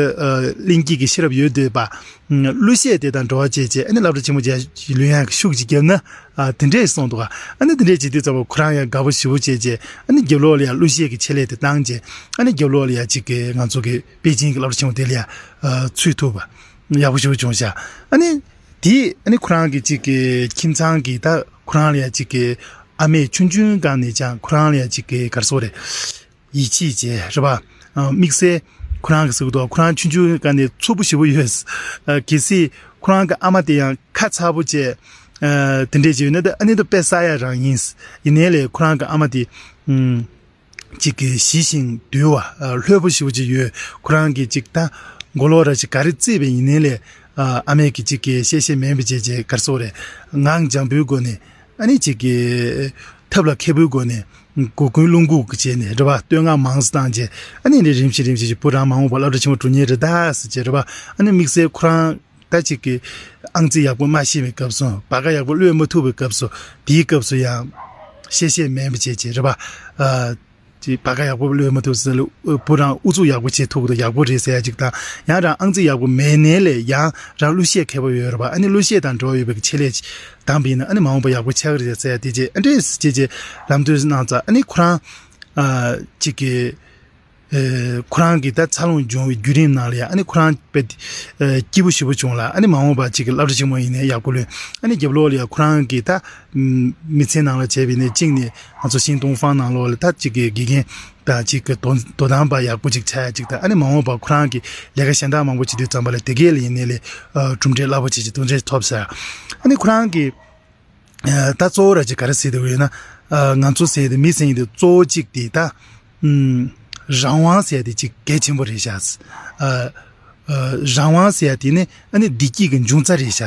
གླེང་སྐྱེས་ཀྱི་ཤེས་རབ་ཡོད་འདོད་པ། གླུ་གཞས་དེ་དང་འབྲེལ་བ་བྱས་བྱས་ཨ་ནི་སློབ་གྲྭ་ཆེན་མོ་ཅིག་ལོན་ཡག་གི་ཤུགས་ཅིག་བརྒྱབ་ན་དེ་འདྲས་གསུངས་འདུག་ཨ་ནི་དེ་འདྲས་བྱེད་དུས་ཙམ་པ་ཁོ་རང་ཡང་དགའ་པོ་ཞེ་པོ་བྱས་བྱས་ཨ་ནི་རྒྱབ་ལོགས་ལ་ཡང་གླུ་གཞས་ཀྱི་ཆེད་ལས་དེ་བཏང་བྱས་ཨ་ནི་རྒྱབ་ལོགས་ལ་ཡང་ཅིག་གི་ང་ཚོ་གི་པེ་ཅིང་གི་སློབ་གྲྭ་ཆེན་མོ་དེ་ལ་ཡང་ཚུད་ཐུབ་པ་ཡག་པོ་ཞེ་པོ་བྱུང་ཤག་ཨ་ནི། དེ་ཨ་ནི་ཁོ་རང་གི་ཅིག་གི་ཁྱིམ་ཚང་གི་ད་ཁོ་རང་ལ་ཡ་ཅིག་གི་ཨ་མས་ཆུང་ཆུང་སྒང་ནས་ཀྱང་ཁོ་རང་ལ་ཡ་ཅིག་གི་ག་རེ་ཟེར་དགོས་རེད། ཡིད་ཆེས་བྱས་རེད་པ། དམིགས་བསལ་ཁོ་རང་གི་ཟེར་གི་འདུག་ཁོ་རང་ཆུང་ཆུང་སྒང་ནས་ཚུགས་པོ་ཞེ་པོ་ཡོད། གལ་སྲིད་ཁོ་རང་གི་ཨ་མ་དེ་ཡང་ཁ་ཚ་པོ་བྱས། དེ་འདྲས་བྱས་ཡོད་ན་ད་ཨ་ནི་ད་དཔེ་ཟ་ཡ་རང་ཡིན། ཡིན་ནའི་ལས་ཁོ་རང་གི་ཨ་མ་དེ། ཅིག་གི་ཞི་ཞིང་དུལ་བ་ལྷོད་པོ་ཞེ་པོ་ཅིག་ཡོད། ཁོ་རང་གིས་ཅིག་ད་མགོ་ལོག་ར་ཅིག་ག་རེ་བརྩིས་པ་ཡིན་ནའི་ལས་ཨ་མས་ཀྱིས་ཅིག་གི་བཤད་བཤད་མིན་པ་བྱས་བྱས་ག་རེ་ཟེར་དགོས་རེད། ངང་འཇམ་པོའི་སྒོ་ནས་ཨ་ནི་ཅིག་གི་ཐབས་ལ་མཁས་པོའི་སྒོ་ནས་མགོ་སྐོན་རླུང་འགུག་གི་བྱས་ནས་རེད་པ། བསྟོད་བསྔགས་མང་ཙམ་བཏང་བྱས་ཨ་ནི་རིམ་བཞིན་རིམ་བཞིན་ཅིག་བུ་རང་མ་འོངས་པ་སློབ་གྲྭ་ཆེན་མོ་འགྲོ་མཁན་རེད་ད་ཟེར་བྱས་རེད་པ། ཨ་ནི་དམིགས་བསལ་ཁོ་རང་ད་ཅིག་གི་ཨང་རྩིས་ཡག་པོ་མ་ཤེས་པའི་སྐབས་སུ་བ་ག་ཡག་པོ་གློད་མ་ཐུབ་པའི་སྐབས་སུ་དེའི་སྐབས་སུ་ཡང་བཤད་བཤད་མིན་པ་བྱས་བྱས་རེད་པ། ཨ་ཅིག་བ་ག་ཡག་པོ་གློད་མ་ཐུབ་ཟེར་ལ་བུ་རང་ཨུ་ཚུགས་ཡག་པོ་བྱེད་ཐུབ་ཀྱི་འདུག་ཡག་པོ་རེད་ཟེར་ཡ་ཅིག་དང་ཡང་རང་ཨང་རྩིས་ཡག་པོ་མེད་ནའི་ལས་ཡང་རང་གླུ་གཞས་མཁས་པོ་ཡོད་རེད་པ། ཨ་ནི་གླུ་གཞས་དང་འབྲེལ་བ་ཡོད་པའི་ཆེད་ལས་ཅིག་བཏང་པ་ཡིན་ན་ཨ་ནི་མ་འོངས་པ་ཡག་པོ་ཆགས་ཀྱི་རེད་ཟེར་ཡ་དེ་རྗེས་ཨ་འདྲས་ཟེར་བྱས་བྱས་ལམ་སྟོན་གནང་ཙང་ཨ་ནི་ཁོ་རང་ཨ་ཅིག་གི་ཁོ་རང་གི་ད་འཚར་ལོངས་བྱུང་བའི་བརྒྱུད་རིམ་ནང་ལ་ཡང་ཨ་ནི་ཁོ་རང་དཔེ་སྐྱིད་པོ་ཞེ་པོ་བྱུང་ལ། ཨ་ནི་མ་འོངས་པ་ཅིག་གི་སློབ་གྲྭ་ཆེན་མོ་ཡིན་ནའི་ཡག་པོ་ལོན། ཨ་ནི་རྒྱབ་ལོགས་ལ་ཡང་ཁོ་རང་གི་ད་མི་ཚེ་ནང་ལ་བྱས་པ་ཡིན་ནའི་གཅིག་ནས་ང་ཚོ་ཤིང་ཏོང་ཧྥང་ནང་ལོགས་ལ་ད་ཅིག་གི་དགེ་རྒན་དང་ཅིག་གི་དོ་དོ་དམ་པ་ཡག་པོ་ཅིག་ཆགས་ཡ་ཅིག་དང་། ཨ་ནི་མ་འོངས་པ་ཁོ་རང་གི་ལས་ཀ་གཞན་དག་མང་པོ་བྱེད་དུས་ཙམ་པ་ལ་དེ་གས་ལ་ཡིན་ནའི་ལས་གྲུབ་འབྲས་རླབས་པོ་ཆེ་ཅིག་གྲུབ་འབྲས་ཐོབ་ཟེར། ཨ་ནི་ཁོ་རང་གི་ད་གཙོ་བོ་ར་ཅིག་ག་རེ་ཟེར་དགོས་ཡོད་ན། ང་ཚོ་ཟེར་དེ་མི་ཟེར་ཡིན་དེ་གཙོ་བོ་གཅིག་དེ་ད་རང་དབང་ཟེར་དེ་ཅིག་གལ་ཆེན་པོ་རེད་ཤག་རང་དབང་ཟེར་དེ་ནི་ཨ་ནི་བདེ་སྐྱིད་ཀྱི་འབྱུང་རྩ་རེད་ཤག་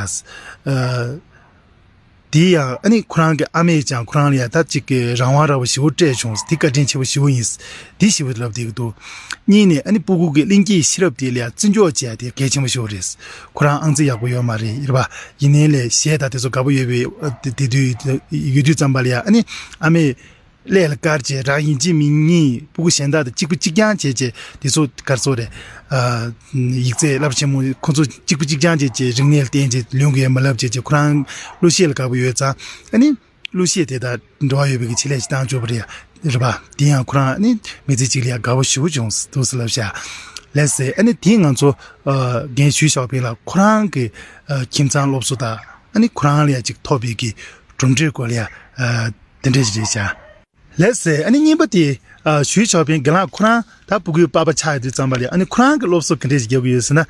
དེ་ཡང་ཨ་ནི་ཁོ་རང་གི་ཨ་མས་ཀྱང་ཁོ་རང་ལ་ཡང་ད་ཅིག་གི་རང་དབང་ར་བ་ཞེ་པོ་སྤྲད་བྱུང་། དེ་བཀའ་དྲིན་ཆེ་བོ་ཞེ་པོ་ཡིན། དེ་ཞེ་པོ་ལབ་བསྡད་ཀྱི་འདུག་གཉིས་ནས་ཨ་ནི་སྤུ་གུ་གི་གླེང་སྐྱེས་ཤེས་རབ་དེ་ལ་ཡང་བརྩི་འཇོག་བྱས་དེ་གལ་ཆེན་པོ་ཞིག་རེད། ཁོ་རང་ཨང་རྩིས་ཡག་པོ་ཡོད་མ་རེད་རེད་པ། ཡིན་ནའི་ལས་གཞས་དང་དེ་ཚོ་དགའ་པོ་ཡོད་པའི་དེ་དུས་ཡོད་དུས་ཙམ་པ་ལ་ཡང་ཨ་ནི་ཨ་མས་ཀླད་ལ་བཀར་བྱས་རང་ཡིན་གཅིག་མིན་གཉིས་སྤུ་གུ་གཞན་དག་དང་གཅིག་པ་གཅིག་རྐྱང་བྱས་བྱས་དེ་ཚོ་ག་རེ་ཟེར་དགོས་རེད། ཡིག་ཚད་རླབས་ཆེན་མོ་ཁོ་ཚོ་གཅིག་པ་གཅིག་རྐྱང་བྱས་བྱས་རིག་གནས་ལ་བརྟེན་བྱས་ལོན་དགོས་ཡ་མ་ལབ་བྱས་བྱས་ཁོ་རང་གླུ་གཞས་ལ་དགའ་པོ་ཡོད་ཙང་ཨ་ནི། གླུ་གཞས་དེ་དང་འབྲེལ་བ་ཡོད་པའི་ཆེད་ལས་ཤིག་བཏང་ཆོག་པ་རེད་རེད་པ། དེ་ཡང་ཁོ་རང་ནི་མི་ཚེ་གཅིག་ལ་ཡང་དགའ་པོ་ཞེ་པོ་བྱུང་འདུག་ཟེར་ལབ་ཤག་ལགས་སེ། ཨ་ནི་དེ་ང་ཚོ་རྒན་ཞུས་ཞའོ་ཕིང་ལགས་ཁོ་རང་གི་ཁྱིམ་ཚང་སློབ་གསོ་དང་ཨ་ནི་ཁོ་རང་ལ་ཡང་ཅིག་ཐོབ་པའི་གི་གྲུབ་འབྲས་སྐོར་ལ་ཡང་དེ་འདྲས་ཞིག་རེད་ཤག་ལགས་སེ། ཨ་ནི་གཉིས་པ་དེ་ཞུས་ཞའོ་ཕིང་རྒན་ལགས་ཁོ་རང་ད་སྤུ་གུའི་པ་ཕ་ཆགས་ཡོད་དུས་ཙམ་པ་ལ་ཨ་ནི་ཁོ་རང་གི་སློབ་གསོ་ག་འདྲས་ཞིག་རྒྱག་གི་ཡོད་ཟེར་ན།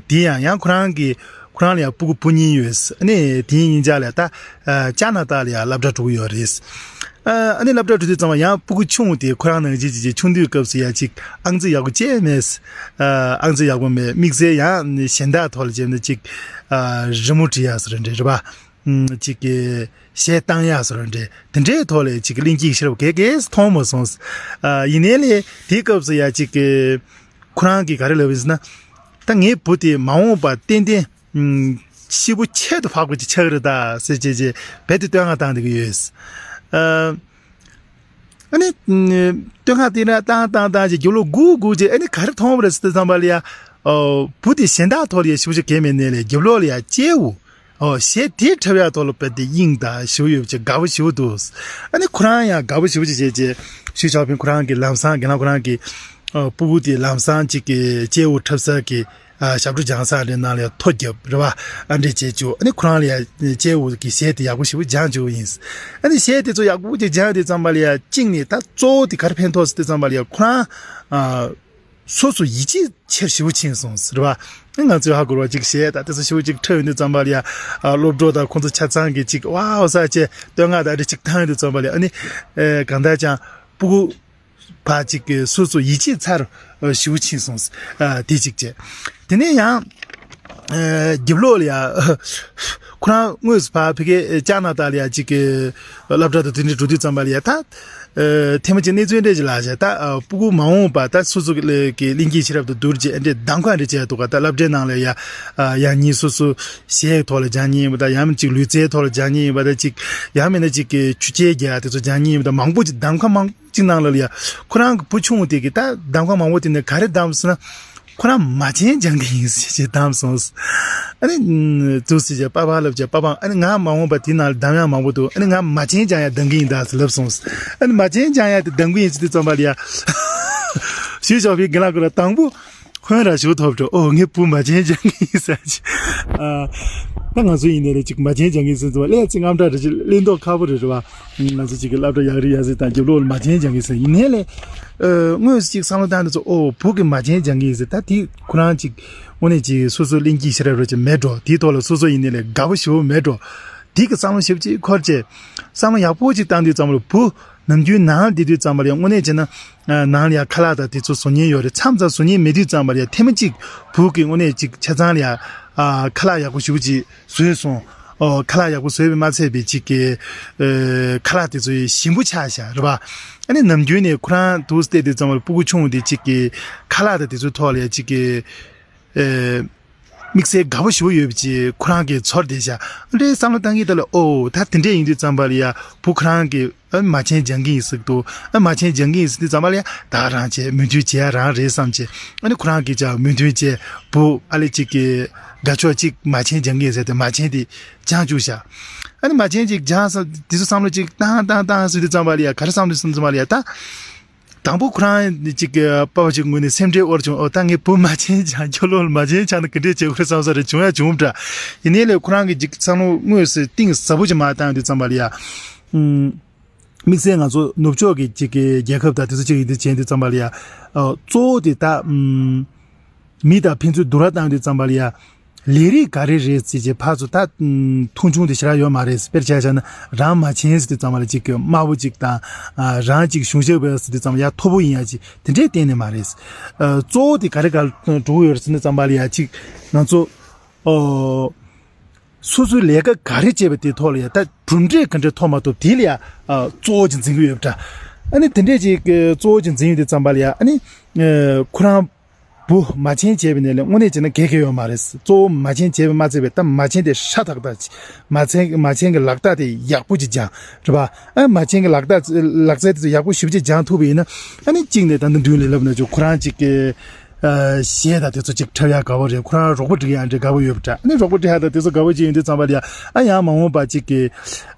དེ་ཡང་ཡང་ཁོ་རང་གི་ཁོ་རང་ལ་ཡང་སྤུ་གུ་བུ་གཉིས་ཡོད། ཨ་ནི་དེ་གཉིས་ཆ་ལ་ད་ཨ་ཅ་ན་ཏ་ལ་ཡང་སློབ་གྲྭ་འགྲོ་གི་ཡོད་རེད། ཨ་ཨ་ནི་སློབ་གྲྭ་འགྲོ་དུས་ཙམ་པ་ཡང་སྤུ་གུ་ཆུང་དེ་ཁོ་རང་ནང་བཞིན་ཅིག་ཅིག་ཆུང་དུས་སྐབས་སུ་ཡང་ཅིག་ཨང་རྩིས་ཡག་པོ་བྱས་མེད། ཨ་ཨང་རྩིས་ཡག་པོ་མེད། དམིགས་བསལ་ཡང་གཞན་དག་ཐོག་ལ་བྱས་ན་ཅིག་ཨ་རི་མོ་འབྲི་ཡག་སོགས་རེད་རེད་པ། ཅིག་གི་གཞས་བཏང་ཡག་སོགས་རེད། དེ་འདྲའི་ཐོག་ལ་ཅིག་གི་གླེང་སྐྱེས་ཤེས་རབ་གས་གས་མཐོང་མ་སོང་། ཨ་ཡིན་ནའི་ལས་དེའི་སྐབས་སུ་ཡང་ཅིག་གི་ཁོ་རང་གིས་ག་རེ་ལབ་ཡིན་ཟེར་ན། ད་ངའི་བུ་དེ་མ་འོངས་པ་ཏན་ཏན་ཨུམ། སྐྱིད་པོ་ཁྱད་དུ་འཕགས་པ་ཅིག་ཆགས་ཀྱི་རེད་ད་ཟེར་བྱས་བྱས་རྦད་དེ་བསྟོད་བསྔགས་བཏང་བསྡད་ཀྱི་ཡོད། ཨ་ཨ་ནི་ཨུམ། བསྟོད་བསྔགས་དེ་འདྲ་བཏང་བཏང་བཏང་བྱས་རྒྱབ་ལོགས་སྒུག་སྒུག་བྱས་ཨ་ནི་ག་རེ་མཐོང་བ་རེད་ཟེར་དུས་ཙམ་པ་ལ་ཡ། ཨོ། བུ་དེ་གཞན་དག་ཐོག་ལ་ཡ་ཞེ་པོ་ཅིག་གལ་མེད་ནའི་ལས་རྒྱབ་ལོགས་ལ་ཡ་སྐྱེས་བུ། ཨོ། གཞས་དེ་འཁྲབ་ཡག་ཐོག་ལ་དཔེ་དེ་དབྱིངས་དང་ཞེ་པོ་ཡོད་པ་ཅིག་དགའ་པོ་ཞེ་པོ་འདུག་ཨ་ནི་ཁོ་རང་ཡང་དགའ་པོ་ཞེ་པོ་ཅིག་བྱས་རྗེས་ཞུས་ཆོག་ཕིན་ཁོ་རང་གི་ལམ་སང་རྒན་ལགས་ཁོ་རང་གི་ཨོ། སྤུ་གུ་དེ་ལམ་སང་ཅིག་གི་སྐྱེས་བུ་འཁྲབ་ས་གི་ཨ། ཞབས་བྲོ་སྦྱང་ས་རེ་ནང་ལ་ཡ་ཐོ་རྒྱབ་རེད་བ། ཨ་འདྲས་བྱས་བཅུག་ཨ་ནི་ཁོ་རང་ལ་ཡ་སྐྱེས་བུ་གི་གཞས་དེ་ཡག་པོ་ཞེ་པོ་སྦྱང་བཅུག་ཡིན། ཨ་ནི་གཞས་དེ་ཚོ་ཡག་པོ་ཅིག་སྦྱང་དུས་ཙམ་པ་ལ་ཡ་གཅིག་ནས་ད་གཙོ་བོ་དེ་ག་རེ་ཕན་ཐོགས་ཟེར་དུས་ཙམ་པ་ལ་ཡ་ཁོ་རང་ཨ། སོ་སོ་ཡིད་ཆེས་ཆེར་ཞེ་པོ་ཕྱིན་སོང་ཟེར་བ། ང་ཚོས་ཧ་གོ་བ་ཅིག་གཞས་དང་དེ་ཚོ་ཞེ་པོ་ཅིག་འཁྲབ་ཡོང་དུས་ཙམ་པ་ལ་ཡ་ཨ། སློབ་གྲོགས་དང་ཁོང་ཚོ་ཆ་ཚང་གི་ཅིག་ཝའོ་ཟེར་བྱས་བསྟོད་བསྔགས་དང་འདྲ་ཅིག་བཏང་ཡོང་དུས་ཙམ་པ་ལ་ཡ་ཨ་ནི་ཨེ། གང་ལྟར་ཀྱང་སྤུ་གུ་ཕར་ཅིག་གི་སོ་སོ་ཡིད་ཆེས་ཚར་ཞེ་པོ་ཕྱིན་སོང་། ཨ། དེ་གཅིག་བྱས། དེ་ནས་ཡང་ཨ། རྒྱབ་ལོགས་ལ་ཡ་ཁོ་རང་དངོས་སུ་ཕར་ཕ་གི་ཅ་ན་ཏ་ལ་ཡ་ཅིག་གི་སློབ་གྲྭ་དང་དེ་འདྲ་འགྲོ་དུས་ཙམ་པ་ལ་ཡ་ད་ཨ། ཐེངས་མ་གཅིག་གནས་ཚུལ་འདྲ་ཅིག་ལ་བྱས་ད་ཨ། སྤུ་གུ་མ་འོངས་པ་ད་སོ་སོ་གི་གླེང་གིས་ཤེས་རབ་དང་བསྡུར་རྗེས་ཨ་འདྲས་གདམ་ཁ་འདྲ་བྱས་འདུག་ག་ད་སློབ་གྲྭའི་ནང་ལ་ཡ་ཨ། ཡང་སྙིང་སོ་སོ་གཞས་ཐོག་ལ་སྦྱང་མཁན་ཡིན་པ་དང་ཡང་མིན་ཅིག་ལུས་རྩལ་ཐོག་ལ་སྦྱང་མཁན་ཡིན་པ་དང་ཅིག་ཡང་མིན་ན་ཅིག་གི་ཆུ་རྐྱལ་རྒྱག་དེ་ཚོ་སྦྱང་མཁན་ཡིན་པ་དང་མང་པོ་ཅིག་གདམ་ཁ་མང་། གཅིག་ནང་ལ་ལ་ཡ། ཁོ་རང་གི་བུ་ཆུང་དེ་གི་ད་གདམ་ཁ་མང་པོ་དེ་ནས་ག་རེ་གདམ་སོང་ན། ཁོ་རང་མ་བྱན་སྦྱང་གི་ཡིན་ཟེར་བྱས་གདམ་སོང་། ཨ་ནི་འདུག་སེ་བྱས་པ་ཕར་ལབ་བྱས་པ་ཕར་ཨ་ནི་ང་མ་འོངས་པ་དེ་ནང་ལ་གདམ་ཡག་མང་པོ་འདུག་ཨ་ནི་ང་མ་བྱན་སྦྱང་ཡག་གདམ་གི་ཡིན་ད་ཟེར་ལབ་སོང་། ཨ་ནི་མ་བྱན་སྦྱང་ཡག་དེ་གདམ་གི་ཡིན་ཟེར་དུས་ཙམ་པ་ལ་ཡ། ཞུས་ཆོག་པའི་རྒན་ལགས་ཁོ་རང་དང་པོ། ཧོན་ར་ཞུ་ཐོབ་འགྲོ། ཨོ་ངའི་བུ་མ་བྱན་སྦྱང་གི་ཡིན་ཟེར་གྱི། ཨ། ད་ང་ཚོ་ཡིན་ནའི་རེད་ཅིག་མ་བྱན་སྦྱང་གི་ཡིན་ཟེར་ཙམ་པ་ལས་ཅིག་དངངས་སྐྲག་རེད་ཅིག་གླེང་མདོག་ཁ་པོ་རེད་རེད་བ། ང་ཚོ་ཅིག་གི་སློབ་གྲྭ་ཡག་རིགས་ཡག་ཟིག་དང་རྒྱབ་ལོགས་ལ་མ་བྱན་སྦྱང་གི་ཟེར་ཡིན་ནའི་ལས། ཨ། དངོས་སུ་ཅིག་བསམ་བློ་བཏང་དུས་ཚོ་ཨོ་བུ་གི་མ་བྱན་སྦྱང་གི་ཡིན་ཟེར་ད་དེ་ཁོ་རང་ཅིག་དངོས་གནས་ཅིག་སོ་སོ་གླེང་གི་ཤེས་རབ་རོ་ཅིག་མེད་འགྲོ། དེའི་ཐོག་ལ་སོ་སོ་ཡིན་ནའི་ལས་དགའ་པོ་ཞེ་པོ་མེད་འགྲོ། དེ་གི་བསམ་བློ་ཞེ་པོ་ཅིག་འཁོར་བྱས། བསམ་བློ་ཡག་པོ་ཅིག་བཏང་དུས་ཙམ་པ་ལ་བུ། ནམ་རྒྱུན་ནང་ལ་བསྡད་དུས་ཙམ་པ་ལ་ཡང་དངོས་གནས་བྱས་ན། ནང་ལ་ཡང་ཁ་ལག་དང་དེ་ཚོ་བཟོ་མཁན་ཡོད་རེད། མཚམས་མཚམས་བཟོ་མཁན་མེད་དུས་ཙམ་པ་ལ་ཡང་ཐེངས་མ་གཅིག་བུ་གིས་དངོས་གནས་ཅིག་ཆ་ཚང་ལ་ཡང་ཁ་ལག་ཡག་པོ་ཞེ་པོ་ཅིག་བཟོས་སོང་། ཨོ། ཁ་ལག་ཡག་པོ་བཟོས་པས་མ་ཚད་པའི་ཅིག་གི་ཁ་ལག་དེ་ཚོ་ཞིམ་པོ་ཆགས་ཤག་རེད་པ། ཨ་ནི་ནམ་རྒྱུན་ནས་ཁོ་རང་འདུག་སེ་བལྟས་དུས་ཙམ་པ་ལ་སྤུ་གུ་ཆུང་དེ་ཅིག་གི་ཁ་ལག་དང་དེ་ཚོའི་ཐོག་ལ་ཡང་ཅིག་གི་དམིགས་བསལ་དགའ་པོ་ཞེ་པོ་ཡོད་པ་ཅིག་ཁོ་རང་གིས་ཚོར་བསྡད་ཤག་འདྲའི་བསམ་བློ་བཏང་གི་ད་ལ་ཨོ་ད་དེ་འདྲས་ཡིན་དུས་ཙམ་པ་ལ་ཡ་བུ་ཁོ་རང་གིས་ཨ་མ་བྱན་སྦྱང་གི་ཡིན་ཟེར་གི་འདུག་ཨ་མ་བྱན་སྦྱང་གི་ཡིན་ཟེར་དུས་ཙམ་པ་ལ་ཡ་ད་རང་བྱས་མོས་མཐུན་བྱེད་ཡ་རང་རེད་བསམ་བྱས། ཨ་ནི་ཁོ་རང་གིས་ཀྱང་མོས་མཐུན་བྱས་བུ་ཨ་ལེ་ཅིག་གི་དགའ་ཕྱོགས་ཅིག་མ་བྱན་སྦྱང་གི་ཡིན་ཟེར་ཏེ་མ་བྱན་དེ་སྦྱང་བཅུག་ཤག་ཨ་ནི་མ་བྱན་ཅིག་སྦྱངས་ས་དེ་ཚོ་བསམ་བློ་ཅིག་བཏང་བཏང་བཏང་ཟེར་དུས་ཙམ་པ་ལ་ཡ་ག་རེ་བསམ་དུས་ཙམ་པ་ལ་ཡ་ད། དང་པོ་ཁོ་རང་ཅིག་གི་པ་ཕ་ཅིག་ངོས་ནས་སེམས་ཁྲལ་དབར་བྱུང་། ཨོ་ད་ངའི་བུ་མ་བྱན་ཅང་ཁྱོད་ལོ་མ་བྱན་ཆགས་ན་ག་འདྲས་བྱེད་དགོས་རེད་བསམ་ས་རེད་བྱུང་ཡ་བྱུང་འདྲ། ཡིན་ནའི་ལས་ཁོ་རང་གི་ཅིག་བསམ་བློ་དངོས་སུ་གཏིང་ཟབ་པོ་ཅིག་མ་བཏང་དུས་ཙམ་པ་ལ་ཡ། ཨུམ། དམིགས་བསལ་ང་ཚོ་ནུབ་ཕྱོགས་ཀྱི་ཅིག་གི་རྒྱལ་ཁབ་དང་དེ་ཚོ་ཅིག་ཡིན་དུས་བྱས་དུས་ཙམ་པ་ལ་ཡ། ཨོ་གཙོ་བོ་དེ་ད་ཨུམ། མི་དང་ཕན་ཚུན་བསྡུར་བ་བཏང་དུས་ཙམ་པ་ལ་ཡ། ལས་རིགས་ག་རེ་རེད་ཟེར་བྱས་ཕར་ཚུར་ད་མཐོང་ཆུང་དེ་ཞེ་དྲག་ཡོད་མ་རེད། དཔེར་ཆ་བཞག་ན་རང་མ་བྱན་ཟེར་དུས་ཙམ་པ་ལ་ཅིག་གི་དམའ་བོ་ཅིག་དང་། རང་ཅིག་གཞུང་ཞབས་པ་ཟེར་དུས་ཙམ་པ་ཡ་མཐོ་པོ་ཡིན་ཡ་ཅིག་དེ་འདྲས་གཏན་ནས་མ་རེད། གཙོ་བོ་དེ་ག་རེ་ག་འགྲོ་གི་ཡོད་རེད་ཟེར་ན་ཙམ་པ་ལ་ཡ་ཅིག་ང་ཚོ་སོ་སོའི་ལས་ཀ་ག་རེ་བྱས་པ་དེ་ཐོག་ལ་ཡ་ད་གྲུབ་འབྲས་ག་འདྲས་ཐོབ་མ་ཐོབ་དེ་ལ་ཡ་གཙོ་བོ་ཅིག་འཛིན་གི་ཡོད་པ་འདྲ། ཨ་ནི་དེ་འདྲས་ཅིག་གཙོ་བོ་ཅིག་འཛིན་ཡོད་དུས་ཙམ་པ་ལ་ཡ་ཨ་ནི་ཁོ་རང་བུ་མ་བྱན་བྱས་པ་ནས་ལས་དངོས་གནས་བྱས་ན་གལ་གལ་ཡོད་མ་རེད། གཙོ་བོ་མ་བྱན་བྱས་པ་མ་ཚད་པའི་ད་མ་བྱན་དེ་ཧྲ་ཐག་ཐག་ཅིག་མ་བྱན་མ་བྱན་གྱི་ལག་རྟགས་དེ་ཡག་པོ་ཅིག་སྦྱང་རེད་པ། ཨ་མ་བྱན་གྱི་ལག་རྟགས་ལག་རྩལ་དེ་ཚོ་ཡག་པོ་ཞེ་པོ་ཅིག་སྦྱང་ཐུབ་པ་ཡིན་ན་ཨ་ནི་གཅིག་ནས་ད་ནི་མདུན་ལས་ལབ་ན་ཅིག་ཁོ་རང་ཅིག་གི་གཞས་དང་དེ་ཚོ་ཅིག་འཁྲབ་ཡག་དགའ་བོ་རེད། ཁོ་རང་རོགས་པ་སྒྲིག་ཡག་འདྲ་དགའ་བོ་ཡོད་པ་འདྲ། ཨ་ནི་རོགས་པ་སྒྲིག་ཡག་དང་དེ་ཚོ་དགའ་བོ་ཅིག་ཡིན་དུས་ཙམ་པ་ལ་ཡ་ཨ་ཡང་མ་འོངས་པ་ཅིག་གི་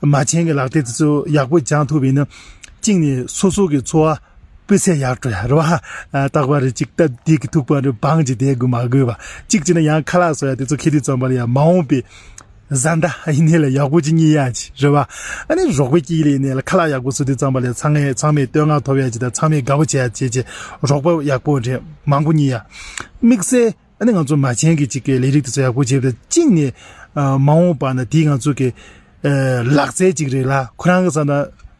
མ་བྱན་གྱི་ལག་རྩལ་དེ་ཚོ་ཡག་པོ་སྦྱང་ཐུབ་པ་ཡིན་ན་གཅིག་ནས་སོ་སོ་གི་འཚོ་བ་སྤུས་ཚད་ཡར་འགྲོ་ཡ་རེད་བ། རྟག་པར་ཅིག་སྟབས་བདེ་གི་ཐུག་པ་རེད་བང་ཅིག་བསྡད་དགོས་མ་དགོས་པ། གཅིག་བྱས་ན་ཡང་ཁ་ལག་བཟོ་ཡ་དེ་ཚོ་ཁེལ་དུས་ཙམ་པ་ལ་ཡ་མ་འོངས་པའི་བཟའ་ཟླ་ཡིན་ནའི་ལ་ཡག་པོ་ཅིག་རྙེད་ཡ་ཅིག་རེད་བ། ཨ་ནི་རོགས་པའི་དཀྱིལ་ལ་ཡིན་ནའི་ལ་ཁ་ལག་ཡག་པོ་བཟོ་དུས་ཙམ་པ་ལ་ཚང་མས་ཚང་མས་བསྟོད་བསྔགས་ཐོབ་ཡ་ཅིག་དང་ཚང་མས་དགའ་པོ་བྱེད་ཡ་བྱེད་ཅིག་རོགས་པ་ཡག་པོ་རེད་མང་པོ་རྙེད་ཡ། དམིགས་བསལ་ཨ་ནི་ང་ཚོ་མ་བྱན་གྱི་ཅིག་གི་ལས་རིགས་དེ་ཚོ་ཡག་པོ་བྱེད་པ་དང་གཅིག་ནས་མ་འོངས་པ་ན་དེས་ང་ཚོ་གི་ལག་རྩལ་ཅིག་རེད་ལ་ཁོ་རང་གི་ས་ན།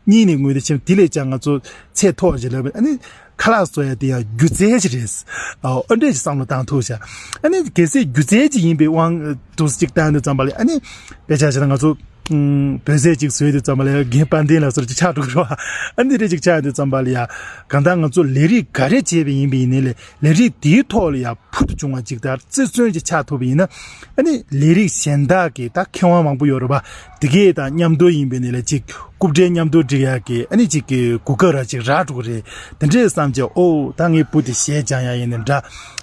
གཉིས་ནས་ངོས་དེ་ཕྱིན་དེ་ལས་ཀྱང་ང་ཚོ་ཚད་མཐོ་བ་ཞིག་ལབ་ཨ་ནི་ཁ་ལག་བཟོ་ཡ་དེ་ཡང་སྒྱུ་རྩལ་ཞིག་རེད། ཨོ་ཨ་འདྲས་ཞིག་བསམ་བློ་བཏང་ཐུབ་ཤག་ཨ་ནི་གལ་སྲིད་སྒྱུ་རྩལ་ཅིག་ཡིན་པའི་དབང་དུ་ཅིག་བཏང་དུས་ཙམ་པ་ལ་ཨ་ནི་དཔེ་ཆ་བཞག་ན་ང་ཚོ་ ཨུམ། བོད་ཟས་ཅིག་བཟོས་དུས་ཙམ་པ་ལ་ཡ་རྒན་དཔལ་ལྡན་ལགས་ཟེར་ཅིག་ཆགས་འགྲོ་གི་རེད་བ། ཨ་ནི་རེ་ཅིག་ཆགས་དུས་ཙམ་པ་ལ་ཡ། གང་ལྟར་ང་ཚོ་ལས་རིགས་ག་རེ་བྱས་པ་ཡིན་པ་ཡིན་ནའི་ལས་ལས་རིགས་དེའི་ཐོག་ལ་ཡ་ཕུལ་དུ་བྱུང་བ་ཅིག་དང་རྩེར་སོན་ཅིག་ཆགས་ཐུབ་པ་ཡིན་ན། ཨ་ནི་ལས་རིགས་གཞན་དག་གི་ད་མཁས་དབང་མང་པོ་ཡོད་རེད་བ། དེ་གས་དང་མཉམ་དུ་ཡིན་པ་ཡིན་ནའི་ལས་ཅིག་རྐུབ་འབྲས་མཉམ་དུ་སྒྲིག་ཡག་གི་ཨ་ནི་ཅིག་གི་གོ་སྐབས་ར་ཅིག་རག་འགྲོ་གི་རེད། དེ་འདྲས་བསམ་བྱས། ཨོ་ད་ངའི་བུ་དེ་གཞས་སྦྱང་ཡག་ཡིན་ནའི་འདྲ།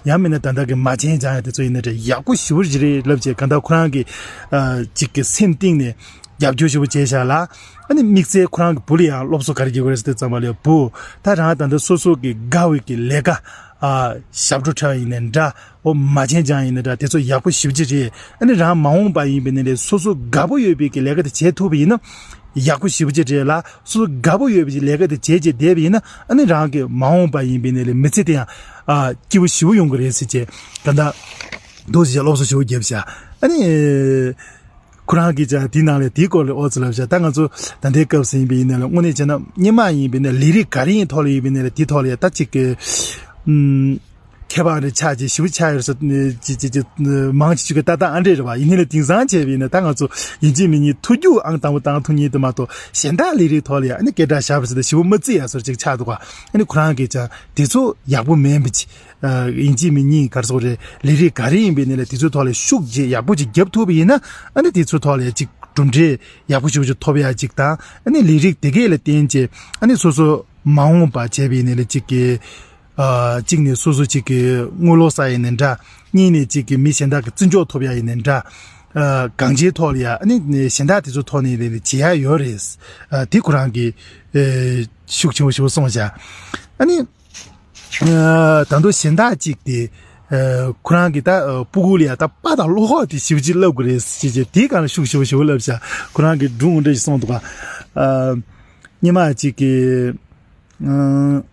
ཡང་མིན་ན་ད་ལྟ་གི་མ་བྱན་སྦྱང་ཡག་དེ་ཚོ་ཡིན་ནའི་འདྲ། ཡག་པོ་ཞེ་པོ་ཅིག་རེད་ལབ་བྱས། གང་ལྟར་ཁོ་རང་གི་ཨ་ཅིག་གི་སེམས་གཏིང་ནས་རྒྱབ་སྐྱོར་ཞེ་པོ་བྱས་བཞག་ལ། ཨ་ནི་དམིགས་བསལ་ཁོ་རང་གི་བུ་ལ་ཡང་སློབ་གསོ་ག་རེ་བྱེད་དགོས་རེད་ཟེར་དུས་ཙམ་པ་ལ། བུ། ད་རང་ད་ལྟ་སོ་སོ་གི་དགའ་བའི་གི་ལས་ཀ་ཨ་ཞབས་བྲོ་འཁྲབ་ཡག་ཡིན་ནའི་འདྲ། ཨོ་མ་བྱན་སྦྱང་ཡག་ཡིན་ནའི་འདྲ། དེ་ཚོ་ཡག་པོ་ཞེ་པོ་ཅིག་རེད། ཨ་ནི་རང་མ་འོངས་པ་ཡིན་པ་ཡིན་ནའི་ལས་སོ་སོ་དགའ་པོ་ཡོད་པའི་གི་ལས་ཀ་དེ་བྱེད་ཐུབ་པ་ཡིན་ན་ཡག་པོ་ཞེ་པོ་ཅིག་རེད་ལ། སོ་སོ་དགའ་པོ་ཡོད་པའི་ལས་ཀ་དེ་བྱས་བྱས་བསྡད་པ་ཡིན་ན། ཨ་ནི་རང་གི་མ་འོངས་པ་ཡིན་པ་ཡིན་ནའི་ལས་མི་ཚེ་དེ་ཡང་ཨ་སྐྱིད་པོ་ཞེ་པོ་ཡོང་གི་རེད་ཟེར་བྱས། ད་ལྟ་འདུག་སེ་བྱས་སློབ་གསོ་ཞེ་པོ་བརྒྱབ་བཞག་ཨ་ནི། ཁོ་རང་གིས་ཀྱང་དེའི་ནང་ལས་དེའི་སྐོར་ལ་ཨོ་ཙི་ལབ་བྱས། ད་ང་ཚོ་ད་ལྟའི་སྐབས་སུ་ཡིན་པ་ཡིན་ནའི་ལས་དངོས་གནས་བྱས་ན་སྔོན་མ་ཡིན་པ་ཡིན་ནའི་ལས་རིགས་ག་རེ་ཡིན་ཐོག་ལ་ཡིན་པ་ཡིན་ནའི་ལས་དེའི་ཐོག་ལ་ཡ་ད་ཅིག་གི་ཨུམ། ཁྱད་པར་རེ་ཆགས་བྱས་ཞེ་པོ་ཆགས་ཡོད་ས་ཅི་ཅི་ཅི་མང་ཆེ་ཤོས་ཀྱི་ལྟ་སྟངས་ཨ་འདྲས་རེད་བ། ཡིན་ནའི་ལས་དེང་སང་བྱས་པ་ཡིན་ན་ད་ང་ཚོ་ཡིན་གཅིག་མིན་གཉིས་ཐུགས་རྒྱུགས་ཨང་དང་པོ་བཏང་ཐུབ་མཁན་དེ་མ་གཏོགས། གཞན་དག་ལས་རིགས་ཐོག་ལ་ཡ་ཨ་ནི་སྐད་གྲགས་བཞག་པ་ཟེར་ཏེ་ཞེ་པོ་མི་བརྩི་ཡག་བཟོ་འདྲ་ཅིག་ཆགས་འདུག་ག་ཨ་ནི་ཁོ་རང་གིས་ཀྱང་དེ་ཚོ་ཡག་པོ་མིན་པ་ཅིག་ཨ་ཡིན་གཅིག་མིན་གཉིས་ག་རེ་ཟེར་དགོས་རེད། ལས་རིགས་ག་རེ་ཡིན་པ་ཡིན་ནའི་ལས་དེ་ཚོའི་ཐོག་ལ་ཤུགས་རྒྱབ་ཡག་པོ་ཅིག་རྒྱབ་ཐུབ་པ་ཡིན་ན། ཨ་ནི་དེ་ཚོའི་ཐོག་ལ་ཅིག་གྲུབ་འབྲས་ཡག་པོ་ཞེ་པོ་ཅིག་ཐོབ་ཡག་ཅིག་དང་། ཨ་ནི་ལས་རིགས་དེ་གས་ལ་བརྟེན་བྱས་ཨ་ནི་སོ་སོ་མ་འོངས་པ་བྱས་པ་ཡིན་ནའི་ལས་ཅིག་གི་ཨ་གཅིག་ནས་སོ་སོ་ཅིག་གི་དངུལ་ལོར་ས་ཡིན་ནའི་འདྲ། གཉིས་ནས་ཅིག་གི་མི་གཞན་དག་གི་བརྩི་འཇོག་ཐོབ་ཡག་ཡིན་ནའི་འདྲ། ཨ་གང་ཅིའི་ཐོག་ལ་ཡ་ཨ་ནི་གཞན་དག་དེ་ཚོའི་ཐོག་ནས་ལས་བྱེད་ཡག་ཡོད་རེད། ཨ་དེ་ཁོ་རང་གིས་ཨ་ཤུགས་ཆེན་པོ་ཞེ་པོ་གསུངས་བཞག་ཨ་ནི། ཨ་ད་དུང་གཞན་དག་ཅིག་དེ། ཨ་ཁོ་རང་གིས་ད་ཨ་སྤུ་གུ་ལ་ཡ་ད་པ་དང་བློ་ཁོག་དེ་ཞེ་པོ་ཅིག་བསླབ་དགོས་རེད་ཅེས་བྱས། དེའི་སྒང་ལ་ཤུགས་ཞེ་པོ་ཞེ་པོ་བསླབ་བཞག་ཁོ་རང་གིས་སྒྲུང་འདྲ་ཞིག་གསུངས་འདུག་ག་ཨ་སྔོན་མ་ཅིག་གི་ཨ་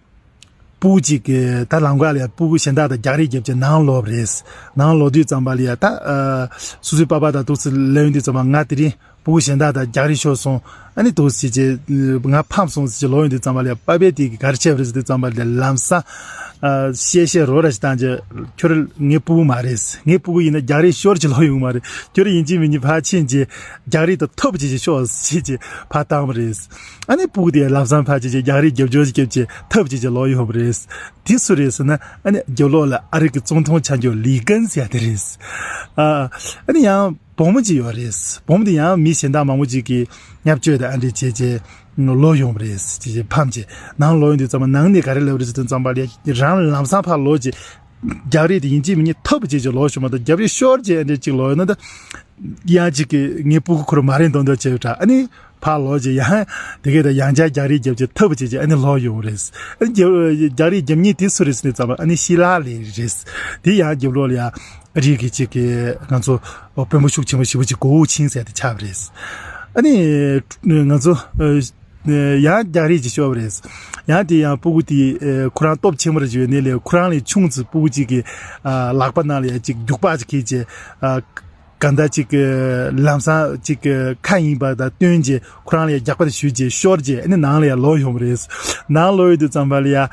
སྤུ་གུ་ཅིག་གི་ད་ལམ་ཁ་ལ་ཡ་སྤུ་གུ་གཞན་དག་དང་རྒྱག་རེས་བརྒྱབ་བྱས་ནང་ལོག་པ་རེད། ནང་ལོག་དུས་ཙམ་པ་ལ་ཡ་ད་ཨ་སོ་སོའི་པ་ཕ་དང་འདུག་སེ་ལབ་ཡོང་དུས་ཙམ་པ། ང་དེ་རིང་སྤུ་གུ་གཞན་དག་དང་རྒྱག་རེས་ཤོར་སོང་། ཨ་ནི་འདུག་སེ་བྱས་ང་ཕམ་སོང་ཟེར་བྱས་ལོག་ཡོང་དུས་ཙམ་པ་ལ་ཡ་པ་ཕས་དེ་གིས་ག་རེ་བྱས་པ་རེད་ཟེར་དུས་ཙམ་པ་ལ་ཡ་ལམ་སང་ཨ་གཤེ་གཤེ་རོ་ར་ཞིག་བཏང་བྱས། ཁྱོད་ངའི་སྤུ་གུ་མ་རེད། ངའི་སྤུ་གུ་ཡིན་ན་རྒྱག་རེས་ཤོར་བྱས་ལོག་ཡོང་མ་རེད། ཁྱོད་ཡིན་གཅིག་མིན་གཉིས་ཕར་ཕྱིན་བྱས་རྒྱག་རེས་དང་འཐབ་བྱས་བྱས་ཤོག་ཟེར་བྱས་ཕར་བཏང་བ་རེད། ཨ་ནི་སྤུ་གུ་དེ་ལམ་སང་ཕར་ཕྱིན་བྱས་རྒྱག་རེས་རྒྱབ་སྐྱོར་ཞིག་བརྒྱབ་བྱས་འཐབ་བྱས་བྱས་ལོག་ཡོང་བ་རེད། དེ་སུ་རེད་ཟེར་ན། ཨ་ནི་རྒྱབ་ལོགས་ལ་ཨ་རི་གི་ཙོང་ཐུང་ཆ་འཇོག་ལི་ཀན་ཟེར་ཡ་དེ་རེད། ཨ་ཨ་ནི་ཡང་བུ་མོ་ཅིག་ཡོད་རེད། བུ་མོ་དེ་ཡང་མི་གཞན་དག་མང་པོ་ཅིག་གིས་བརྙས་བཅོས་དང་ཨ་འདྲས་བྱས་བྱས་ལོག་ཡོང་བ་རེད། བྱས་བྱས་ཕམ་བྱས་ནང་ལོག་ཡོང་དུས་ཙམ་པ་ནང་ནས་ག་རེ་ལབ་རེད་ཟེར་དུས་ཙམ་པ་ལ་རང་ལམ་སང་ཕར་ལོག་བྱས་རྒྱག་རེས་དེ་ཡིན་གཅིག་མིན་གཉིས་འཐབ་བྱས་བྱས་ལོག་ཤོག་མ་གཏོགས་རྒྱབ་རེས་ཤོར་བྱས་ཨ་འདྲས་ཅིག་ལོག་ཡོང་ན་ད་ཡང་ཅིག་གིས་ངའི་སྤུ་གུ་ཁོ་རང་མ་རེད་མདོག་མདོག་བྱས་ཡོད་དྲ། ཨ་ནི། ཕར་ལོག་བྱས་ཡང་དེ་གས་དང་ཡང་བསྐྱར་རྒྱག་རེས་བརྒྱབ་བྱས་འཐབ་བྱས་བྱས་ཨ་ནི་ལོག་ཡོང་རེད། ཨ་ནི་རྒྱག་རྒྱག་རེས་བརྒྱབ་མཁན་དེ་སུ་རེད་ཟེར་ནས་ཙམ་པ་ཨ་ནི་ཤི་ལ་ལས་རེད། དེ་ཡང་རྒྱབ་ལོགས་ལ་ཡ་རིགས་ཀྱི་ཅིག་གི་ང་ཚོ་དཔོན་པོ་ཤུགས་ཆེན་པོ་ཞེ་པོ་ཅིག་གོ་ཆིང་ཟེར་དེ་ཆགས་པ་རེད། ཨ་ནི་ང་ཚོ་ཡང་རྒྱག་རེས་ཅིག་ཤོར་བ་རེད། ཡང་དེ་ཡང་སྤུ་གུ་དེ་ཁོ་རང་སྟོབས་ཆེན་པོ་རེད་ཅིག་ཡོད་ནས་ལས་ཁོ་རང་ལས་ཆུང་ཙི་སྤུ་གུ་ཅིག་གི་ལག་པ་ནང་ལ་ཡ་ཅིག་རྒྱུག་པ་ཅིག་འཁྱེར་བྱས། གང་ལྟར་ཅིག་གི་ལམ་སང་ཅིག་གི་ཁ་ཡིན་པ་དང་བསྟུན་བྱས་ཁོ་རང་ལ་ཡ་རྒྱག་པ་དེ་གཞུས་བྱས་ཤོར་བྱས་ཨ་ནི་ནང་ལ་ཡ་ལོག་ཡོང་བ་རེད། ནང་ལོག་ཡོང་དུས་ཙམ་པ་ལ་ཡ་ཨ་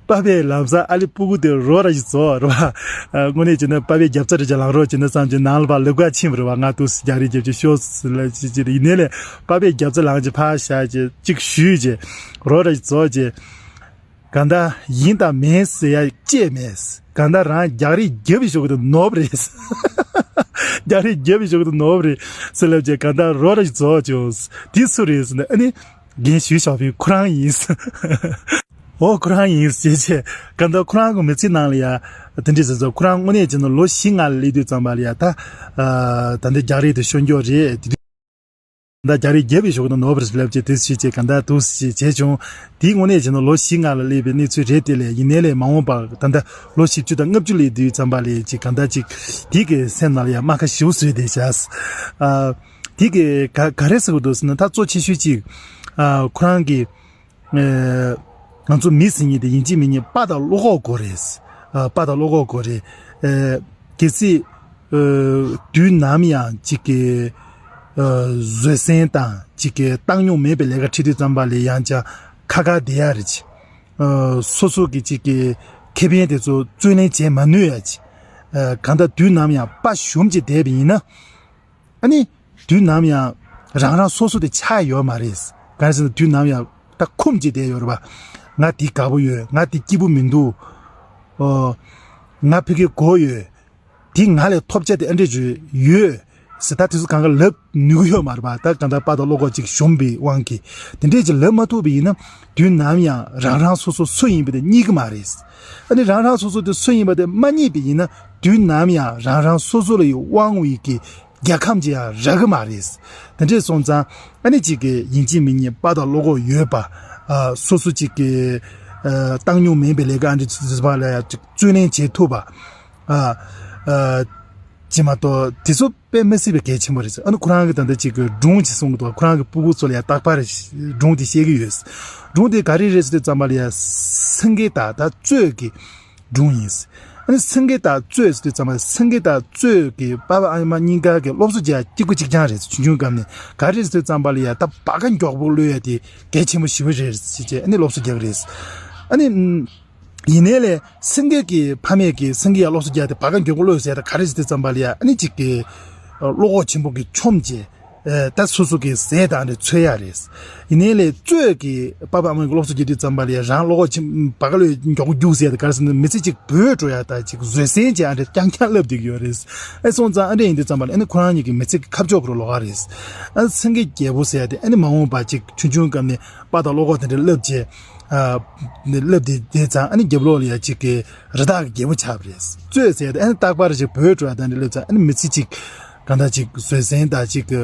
པ་ཕས་ལམ་སང་ཨ་ལེ་སྤུ་གུ་དེ་རོ་ར་ཞིག་བཟོ་རེད་བ། དངོས་གནས་བྱས་ན་པ་ཕས་རྒྱབ་རྩ་རེ་ཅིག་ལངས་རོགས་བྱས་ན་བསམ་བྱས་ནང་ལ་ཕར་ལབ་ག་ཕྱིན་པ་རེད་བ། ང་འདུག་སེ་རྒྱག་རེས་བརྒྱབ་བྱས་ཤོར་ཟེར་ལབ་བྱས་བྱས་ཡིན་ནའི་ལས་པ་ཕས་རྒྱབ་རྩ་ལངས་བྱས་ཕར་བཞག་བྱས་ཅིག་གཞུས་བྱས་རོ་ར་ཞིག་བཟོ་བྱས། གང་ལྟར་ཡིན་དང་མིན་ཟེར་ཡ་ཅེས་མེད། གང་ལྟར་རང་རྒྱག་རེས་བརྒྱབ་པའི་ཞོགས་ཀྱི་ནོར་བ་རེད། རྒྱག་རེས་བརྒྱབ་པའི་ཞོགས་ཀྱི་ནོར་བ་རེད་ཟེར་ལབ་བྱས་གང་ལྟར་རོ་ར་ཞིག་རྫོགས་བྱུང་། དེ་སུ་རེད་ཟེར་ན་ཨ་ནི་རྒན་ཞུས་ཞོགས་པའི་ཁོ་རང་ཡིན། འོ་ཁོ་རང་ཡིན་ཟེར་བྱས་གང་ལྟར་ཁོ་རང་གི་མི་ཚེ་ནང་ལ་ཡ་དེ་འདྲས་ཟེར་ཚོ་ཁོ་རང་དངོས་གནས་བྱས་ན་ལོ་བཞི་ལྔ་ལ་སླེབས་དུས་ཙམ་པ་ལ་ཡ་ད་ད་འདི་རྒྱག་རེས་དེ་ཤོར་འགྱོག་རེད། ད་རྒྱག་རེས་བརྒྱབ་པའི་ཞོགས་ཀྱི་ནོར་བ་རེད་ལབ་བྱས་དེ་བྱས་བྱས་གང་ལྟར་འདུག་སེ་བྱས་བྱུང་། དེའི་དངོས་གནས་བྱས་ན་ལོ་བཞི་ལྔ་ལ་སླེབས་པའི་གནས་ཚུལ་རེད་དེ་ལས་ཡིན་ནའི་ལས་མ་འོངས་པར་ད་ལྟ་ལོ་བཞི་བཅུ་དང་ལྔ་བཅུ་སླེབས་དུས་ཙམ་པ་ལས་ཅིག་གང་ལྟར་ཅིག་དེ་གི་སེམས་ནང་ལ་ཡང་རྨ་ཁ་ཞེ་པོ་བཟོས་བསྡད་བྱས། ཨ་དེ་གི་ག་ག་རེ་ཟེར་དགོས་འདུག་ཟེར་ན་ད་གཙོ་ཆེ་ཤོས་ཅིག་ཨ་ཁོ་རང་གི་ཨ་ང་ཚོ་མི་ཟེར་མཁན་དེ་ཡིན་གཅིག་མིན་གཉིས་དཔའ་དང་བློ་ཁོག་དགོས་རེད། ཨ་དཔའ་དང་བློ་ཁོག་དགོས་རེད། ཨ་གལ་སྲིད་ཨ་དུས་ནམ་ཡང་ཅིག་གི་ཨ་བཟོད་བསྲན་དང་ཅིག་གི་བཏང་སྙོམས་མེད་པའི་ལས་ཀ་ཁྲིད་དུས་ཙམ་པ་ལ་ཡང་ཅག་ཁ་ཁ་བསྡད་ཡ་རེད་ཅིག་ཨ་སོ་སོ་གི་ཅིག་གི་ཁེ་ཕན་དེ་ཚོ་བརྩོན་ལེན་བྱེད་མ་ནུས་ཡ་ཅིག་ཨ་གང་ལྟར་དུས་ནམ་ཡང་དཔའ་ཞུམ་གྱི་བསྡད་པ་ཡིན་ན། ཨ་ནི། དུས་ནམ་ཡང་རང་རང་སོ་སོ་དེ་ཆགས་ཡོད་མ་རེད། གང་ཟེར་ན་དུས་ནམ་ཡང་ད་ཁུམ་གྱིས་བསྡད་ཡོད་རེད་པ། ང་དེ་དགའ་པོ་ཡོད། ང་དེ་སྐྱིད་པོ་མི་འདུག་ཨོ། ང་ཕ་གིར་དགོས་ཡོད། དེ་ང་ལས་ཐོབ་ཆ་དེ་ཨ་འདྲས་ཅིག་ཡོད་ཟེར་ད་དེ་ཚོ་གང་ག་ལབ་ནུས་ཀྱི་ཡོད་མ་རེད་པ། ད་གང་ལྟར་དཔའ་དང་བློ་ཁོག་ཅིག་ཞུམ་པའི་དབང་གིས་དེ་འདྲས་ཅིག་ལབ་མ་ཐུབ་པ་ཡིན་ན་དུས་ནམ་ཡང་རང་རང་སོ་སོ་སུ་ཡིན་པ་དེ་རྙེད་ཀྱི་མ་རེད། ཨ་ནི་རང་རང་སོ་སོ་དེ་སུ་ཡིན་པ་དེ་མ་རྙེད་པ་ཡིན་ན་དུས་ནམ་ཡང་རང་རང་སོ་སོ་ལ་ཡི་དབང་བའི་གི་རྒྱལ་ཁམས་ཅིག་ཡང་རག་གི་མ་རེད། དེ་འདྲས་སོང་ཙང་ཨ་ནི་ཅིག་གི་ཡིན་གཅིག་མིན་གཉིས་དཔའ་དང་བློ་ཁོག་ཡོད་པ། ཨ་སོ་སོ་ཅིག་གི་ཨ་བཏང་མྱོང་མེད་པའི་ལས་ཀ་ཨ་འདྲས་ཚོ་ཚོ་ལ་ཡང་ཅིག་བརྩོན་ལེན་བྱེད་ཐུབ་པ། ཨ་ཨ་ཅི་མ་གཏོགས་དེ་ཚོ་དཔེ་མི་སྲིད་པའི་གལ་ཆེན་པོ་རེད། ཨ་ནི་ཁོ་རང་གི་ད་ལྟ་ཅིག་གི་སྒྲུང་ཅིག་གསུང་གི་འདུག་ཁོ་རང་གི་སྤུ་གུ་ཚོ་ལ་ཡང་རྟག་པར་སྒྲུང་དེ་བཤད་ཀྱི་ཡོད། སྒྲུང་དེ་ག་རེ་རེད་ཟེར་དུས་ཙམ་པ་ལ་ཡང་སེང་གེ་དང་ད་གཙོད་ཀྱི་སྒྲུང་ཡིན། ཨ་ནི་སེང་གེ་དང་གཙོད་ཟེར་དུས་ཙམ་པ་སེང་གེ་དང་གཙོད་ཀྱི་པ་ཕ་ཨ་མ་གཉིས་ཀ་གི་སློབ་གསོ་རྒྱག་གཅིག་པ་གཅིག་རྐྱང་རེད། ཆུང་ཆུང་སྐབས་ནས་ག་རེ་ཟེར་དུས་ཙམ་པ་ལ་ཡང་ད་བ་ག་མགྱོགས་པོ་གློད་ཡ་དེ་གལ་ཆེན་པོ་ཞེ་པོ་རེད་ཟེར་བྱས་ཨ་ནི་སློབ་གསོ་རྒྱག་གི་རེད། ཨ་ནི་ཡིན་ནའི་ལས་སེང་གེ་གི་ཕ་མས་ཀྱི་སེང་གེ་ཡ་སློབ་གསོ་རྒྱག་དེ་བ་ག་མགྱོགས་པོ་གློད་ཟེར་ད་ག་རེ་ཟེར་དུས་ཙམ་པ་ལ་ཡ་ཨ་ནི་གཅིག་གི་བློ་ཁོག་ཆེན་པོ་གི་ཆོམ་བྱས། ད་སོ་སོ་གི་ཟས་དང་འདྲ་འཚོལ་ཡ་རེད། ཡིན་ནའི་ལས་གཙོད་ཀྱི་པ་ཕ་ཨ་མ་གི་སློབ་གསོ་རྒྱག་དུས་ཙམ་པ་ལ་ཡ་རང་བློ་ཁོག་ཆེན་བ་ག་གློད་མགྱོགས་པོ་རྒྱུགས་ཟེར་ད་ག་རེ་ཟེར་ན་མི་ཚེ་གཅིག་བོད་འགྲོ་ཡ་ད་གཅིག་བཟོད་བསྲན་བྱས་ཨ་འདྲ་རྐྱང་རྐྱང་ལབ་བསྡད་ཀྱི་ཡོད་རེད། ཨེ་སོང་ཙང་ཨ་འདྲ་ཡིན་དུས་ཙམ་པ་ལ་ཨ་ནི་ཁོ་རང་གཉིས་ཀྱི་མི་ཚེ་གི་ཁ་ཕྱོགས་ཁོ་རང་ལོགས་ཀ་རེད། ཨ་ནི་སེང་གེ་རྒྱལ་པོ་ཟེར་ཡ་དེ་ཨ་ནི་མ་འོངས་པ་གཅིག་ཆུང་ཆུང་སྐབས་ནས་དཔའ་དང་བློ་ཁོག་དེ་འདྲ་བསླབ་བྱས། ཨ་ནི་བསླབ་དེ་བསྡད་ཙང་ཨ་ནི་རྒྱབ་ལོགས་ལ་ཡ་གཅིག་གི་རི་དྭགས་ཀྱི་རྒྱལ་པོ་ཆགས་པ་རེད། གཙོད་ཟེར་ཡ་དེ་ཨ་ནི་རྟག་པར་གཅིག་བོད་འགྲོ་ཡ་དེ་འདྲ་བསླབ་ཙང་ཨ་ནི་མི་ཚེ་གཅིག་གང་ལྟར་གཅིག་བཟོད་བསྲན་དང་གཅིག་གི་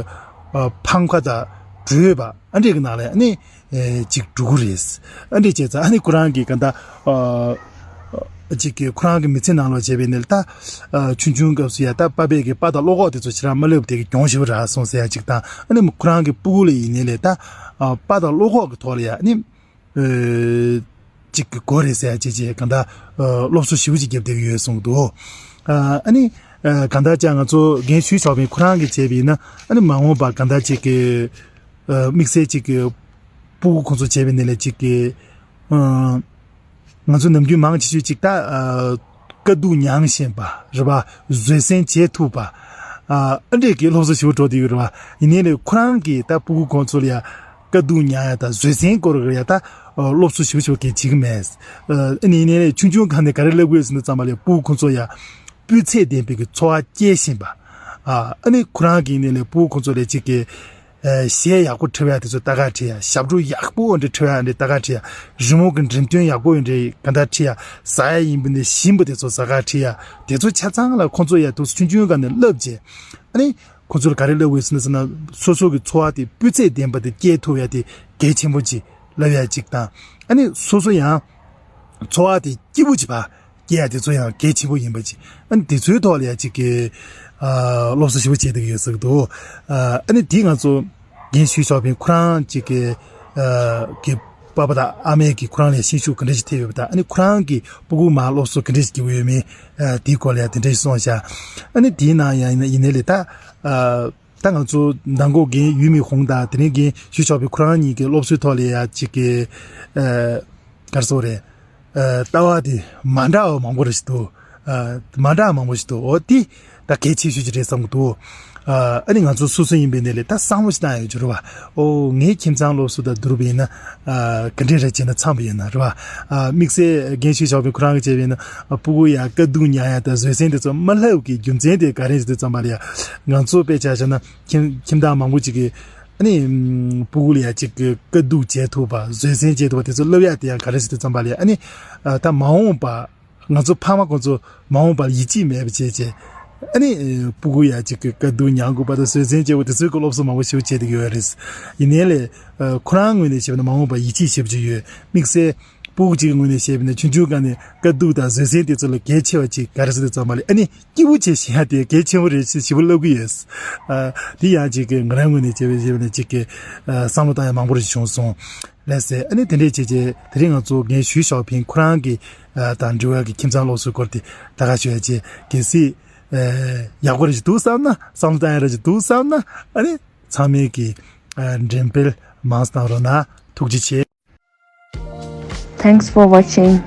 ཨ་ཕམ་ཁ་དང་བྲོས་པ་ཨ་འདྲས་ཀྱི་ནང་ལ་ཨ་ནི་ཨེ་གཅིག་འགྲོ་གི་རེད། ཨ་འདྲས་བྱས་ཙང་ཨ་ནི་ཁོ་རང་གི་གང་ལྟར་ཨ་གཅིག་གི་ཁོ་རང་གི་མི་ཚེ་ནང་ལོགས་བྱས་པ་ཡིན་ན་ད་ཨ་ཆུང་ཆུང་སྐབས་སུ་ཡ་ད་པ་ཕས་ཀྱི་དཔའ་དང་བློ་ཁོག་དེ་ཚོ་ཁྱེད་རང་མ་བསླབས་དེ་གི་གྱོང་ཞེ་པོ་རག་སོང་ཟེར་ཡ་གཅིག་དང་ཨ་ནི་ཁོ་རང་གི་སྤུ་གུ་ལ་ཡིན་ནའི་ལས་ད་ཨ་དཔའ་དང་བློ་ཁོག་གི་ཐོག་ལ་ཡ་ཨ་ནི། ཨ་གཅིག་གི་དགོས་རེད་ཟེར་ཡ་བྱས་བྱས་གང་ལྟར་ཨ་སློབ་གསོ་ཞེ་པོ་ཅིག་བརྒྱབ་བསྡད་ཀྱི་ཡོད་གསུངས་འདུག་ཨ་ཨ་ནི་ཨ་གང་ལྟར་ཀྱང་ང་ཚོ་རྒན་ཞུས་ཞའོ་ཕིང་ཁོ་རང་གིས་བྱས་པ་ཡིན་ན་ཨ་ནི་མ་འོངས་པ་གང་ལྟར་ཅིག་གི་ཨ་དམིགས་བསལ་ཅིག་གི་སྤུ་གུ་ཁོང་ཚོ་བྱས་པ་ཡིན་ན་ལས་ཅིག་གི་ཨ་ང་ཚོ་ནམ་རྒྱུན་མང་ཆེ་ཤོས་ཅིག་ད་ཨ་དཀའ་སྡུག་མྱངས་བཞིན་པ་རེད་པ། བཟོད་བསྲན་བྱེད་ཐུབ་པ། ཨ་ཨ་འདྲས་ཀྱི་སློབ་གསོ་ཞེ་པོ་འགྲོ་བསྡད་ཡོད་རེད་པ། ཡིན་ནའི་ལས་ཁོ་རང་གིས་ད་སྤུ་གུ་ཁོང་ཚོ་ལ་ཡ་དཀའ་སྡུག་མྱངས་ཡ་ད་བཟོད་བསྲན་སྐོར་གྱི་ཡ་ད་ཨ་སློབ་གསོ་ཞེ་པོ་ཞེ་པོ་གལ་ཆེ་གི་མེད། ཨ་ཡིན་ནའི་ལས་ཆུང་ཆུང་སྒང་ནས་ག་རེ་བསླབ་དགོས་ཟེར་ན་ཙམ་པ་ལ་སྤུ་གུ་ཁོང་ཚོ་ཡ་སྤུས་ཚད་ལྡན་པའི་གི་འཚོ་བ་སྐྱེལ་བཞིན་པ། ཨ་ཨ་ནི་ཁོ་རང་གིས་ཡིན་ནའི་ལས་སྤུ་གུ་ཁོང་ཚོ་ལ་ཅིག་གི་ཨ་གཞས་ཡག་པོ་འཁྲབ་ཡ་དེ་ཚོ་ལྟ་ག་ཁྲིད་ཡ། ཞབས་བྲོ་ཡག་པོ་འདྲ་འཁྲབ་ཡ་འདྲ་ལྟ་ག་ཁྲིད་ཡ། རི་མོ་གི་འགྲེམས་སྟོན་ཡག་པོ་འདྲ་ག་འདྲ་ཁྲིད་ཡ། ཟ་ཡ་ཡིན་པ་འདྲ་ཞིམ་པོ་དེ་ཚོ་ཟ་ག་ཁྲིད་ཡ། དེ་ཚོ་ཆ་ཚང་ལ་ཁོང་ཚོ་ཡ་ཐུགས་ཆུང་ཆུང་སྒང་ནས་བསླབ་བྱས། ཨ་ནི་ཁོང་ཚོ་ལ་ག་རེ་བསླབ་དགོས་ཟེར་ན་ཟེར་ན་སོ་སོ་གི་འཚོ་བ་དེ་སྤུས་ཚད་ལྡན་པ་དེ་སྐྱེལ་ཐུབ་ཡ་དེ་གལ་ཆེན་པོ་ཅིག་བསླབ་ཡ་ཅིག་དང་། ཨ་ནི་སོ་སོ་ཡང་འཚོ་བ་དེ་སྐྱིད་པོ་ཅིག་པ། སྐྱེལ་ཡ་དེ་ཚོ་ཡང་གལ་ཆེན་པོ་ཡིན་པ་ཅིག་ཨ་ནི་དེ་ཚོའི་ཐོག་ལ་ཡ་ཅིག་གི་ཨ་སློབ་གསོ་ཞེ་པོ་བྱེད་བསྡད་ཀྱི་ཡོད་ཟེར་གི་འདུག་ཨ་ཨ་ནི་དེ་ང་ཚོ་རྒན་ཞུས་ཞའོ་ཕིང་ཁོ་རང་ཅིག་གི་ཨ་གི་པ་ཕ་དང་ཨ་མས་ཀྱི་ཁོ་རང་ལ་ཤེས་ཤུགས་ག་འདྲ་ཞིག་ཐེབས་ཡོད་པ་དང་ཨ་ནི་ཁོ་རང་གི་སྤུ་གུ་མར་སློབ་གསོ་ག་འདྲ་ཞིག་བྱེད་ཀྱི་ཡོད་མེད་ཨ་དེའི་སྐོར་ལ་ཡ་དེ་འདྲ་ཞིག་གསུངས་བཞག་ཨ་ནི་དེའི་ནང་ཡང་ཡིན་ན་ཡིན་ནའི་ལས་ད་ཨ། ད་ང་ཚོ་མདང་དགོང་རྒན་ཡུལ་མི་ཧོང་དང་དེ་ནས་རྒན་ཞུས་ཆོག་པའི་ཁོ་རང་གཉིས་ཀྱི་སློབ་གསོའི་ཐོག་ལ་ཡ་གཅིག་གི་ཨ་ག་རེ་ཟེར་དགོས་རེད། ཨ་ལྟ་བ་དེ་མ་འདྲ་བ་མང་པོ་རེ་ཞིག་འདུག་ཨ་མ་འདྲ་བ་མང་པོ་ཞིག་འདུག་འོ་དེ་ད་གལ་ཆེ་ཤོས་ཅིག་རེད་བསམ་གྱི་འདུག་ཨ་ཨ་ནི་ང་ཚོ་སོ་སོ་ཡིན་པའི་གནས་ལས་ད་བསམ་བློ་ཞིག་བཏང་ཡ་ཡོད་རྒྱུ་རེད་བ། ཨོ་ངའི་ཁྱིམ་ཚང་སློབ་གསོ་དང་བསྡུར་བ་ཡིན་ན་ཨ་ག་འདྲས་རེད་བྱས་ན་འཚམས་པ་ཡོད་ན་རེད་བ། ཨ་དམིགས་བསལ་རྒན་ཞུས་ཆོག་པའི་ཁོ་རང་གི་བྱས་པ་ཡིན་ན་ཨ་སྤུ་གུ་ཡ་དཀའ་སྡུག་མྱངས་ཡ་དང་བཟོད་བསྲན་དེ་ཚོ་མ་བསླབ་ཀྱི་རྒྱུ་མཚན་དེ་ག་རེ་ཡིན་ཟེར་དུས་ཙམ་པ་ལ་ཡ་ང་ཚོ་དཔེ་ཆ་བཞག་ན། ཁྱིམ་ཁྱིམ་བདག་མང་པོ་ཅིག་གིས་ཨ་ནི་ཨམ་སྤུ་གུ་ལ་ཡ་ཅིག་གི་དཀའ་སྡུག་བྱེད་ཐུབ་པ་བཟོད་བསྲན་བྱེད་ཐུབ་པ་དེ་ཚོ་བསླབ་ཡ་དེ་ཡང་ག་རེ་ཟེར་དུས་ཙམ་པ་ལ་ཡ་ཨ་ནི་ཨ་ད་མ་འོངས་པ་ང་ཚོ་ཕ་མ་ཁོང་ཚོ་མ་འོངས་པར་ཡིད་ཆེས་མེད་པ་བྱས་བྱས་ཨ་ནི་ཨ་སྤུ་གུ་ཡ་ཅིག་གི་དཀའ་སྡུག་མྱངས་དགོས་པ་དང་བཟོད་བསྲན་བྱེད་དགོས་དེ་ཚོའི་སྐོར་སློབ་གསོ་མང་པོ་ཞིག་བྱེད་བསྡད་ཀྱི་ཡོད་རེད། ཡིན་ནའི་ལས་ཨ་ཁོ་རང་ངོས་ནས་བྱས་པ་ན་མ་འོངས་པར་ཡིད་ཆེས་ཞེ་པོ་ཅིག་ཡོད། དམིགས་བསལ་སྤུ་གུ་གཅིག་གི་ངོས་ནས་བཤད་པ་ན་ཆུང་ཆུང་སྒང་ནས་དཀའ་སྡུག་དང་བཟོད་བསྲན་དེ་ཚོ་ལ་གལ་ཆེ་བ་ཅིག་ག་རེ་ཟེར་དུས་ཙམ་པ་ལ་ཨ་ནི་སྐྱིད་པོ་བྱེད་ཤེས་ཡ་དེ་གལ་ཆེན་པོ་རེད་ཅེས་ཞེ་པོ་ལབ་ཀྱི་ཡོད། ཨ་དེ་ཡང་ཅིག་གི་ང་རང་ངོས་ནས་བྱས་པའི་བྱས་པ་ནས་ཅིག་གི་ཨ་བསམ་བློ་བཏང་ཡ་མང་པོ་རེ་བྱུང་སོང་། ལགས་སེ། ཨ་ནི་དེ་འདྲས་བྱས་རྗེས་དེ་རིང་ང་ཚོ་རྒན་ཞུས་ཞའོ་ཕིང་ཁོ་རང་གི་ཨ་དང་འབྲེལ་བའི་གི་ཁྱིམ་ཚང་སློབ་གསོའི་སྐོར་དེ་ད་ག་ཞུ་ཡ་བྱས་གལ་སྲིད་ཨ་ཡག་པོ་རེ་ཞིག་འདུག་བསམ་ན་བསམ་བློ་བཏང་ཡ་རེ་ཞིག་འདུག་བསམ་ན་ཨ་ནི་ཚང་མས་གི་ཨ་འགྲེམས་སྤེལ་མང་ཙམ་གནང་རོགས་གནང་། ཐུགས་རྗེ་ཆེ། Thanks for watching.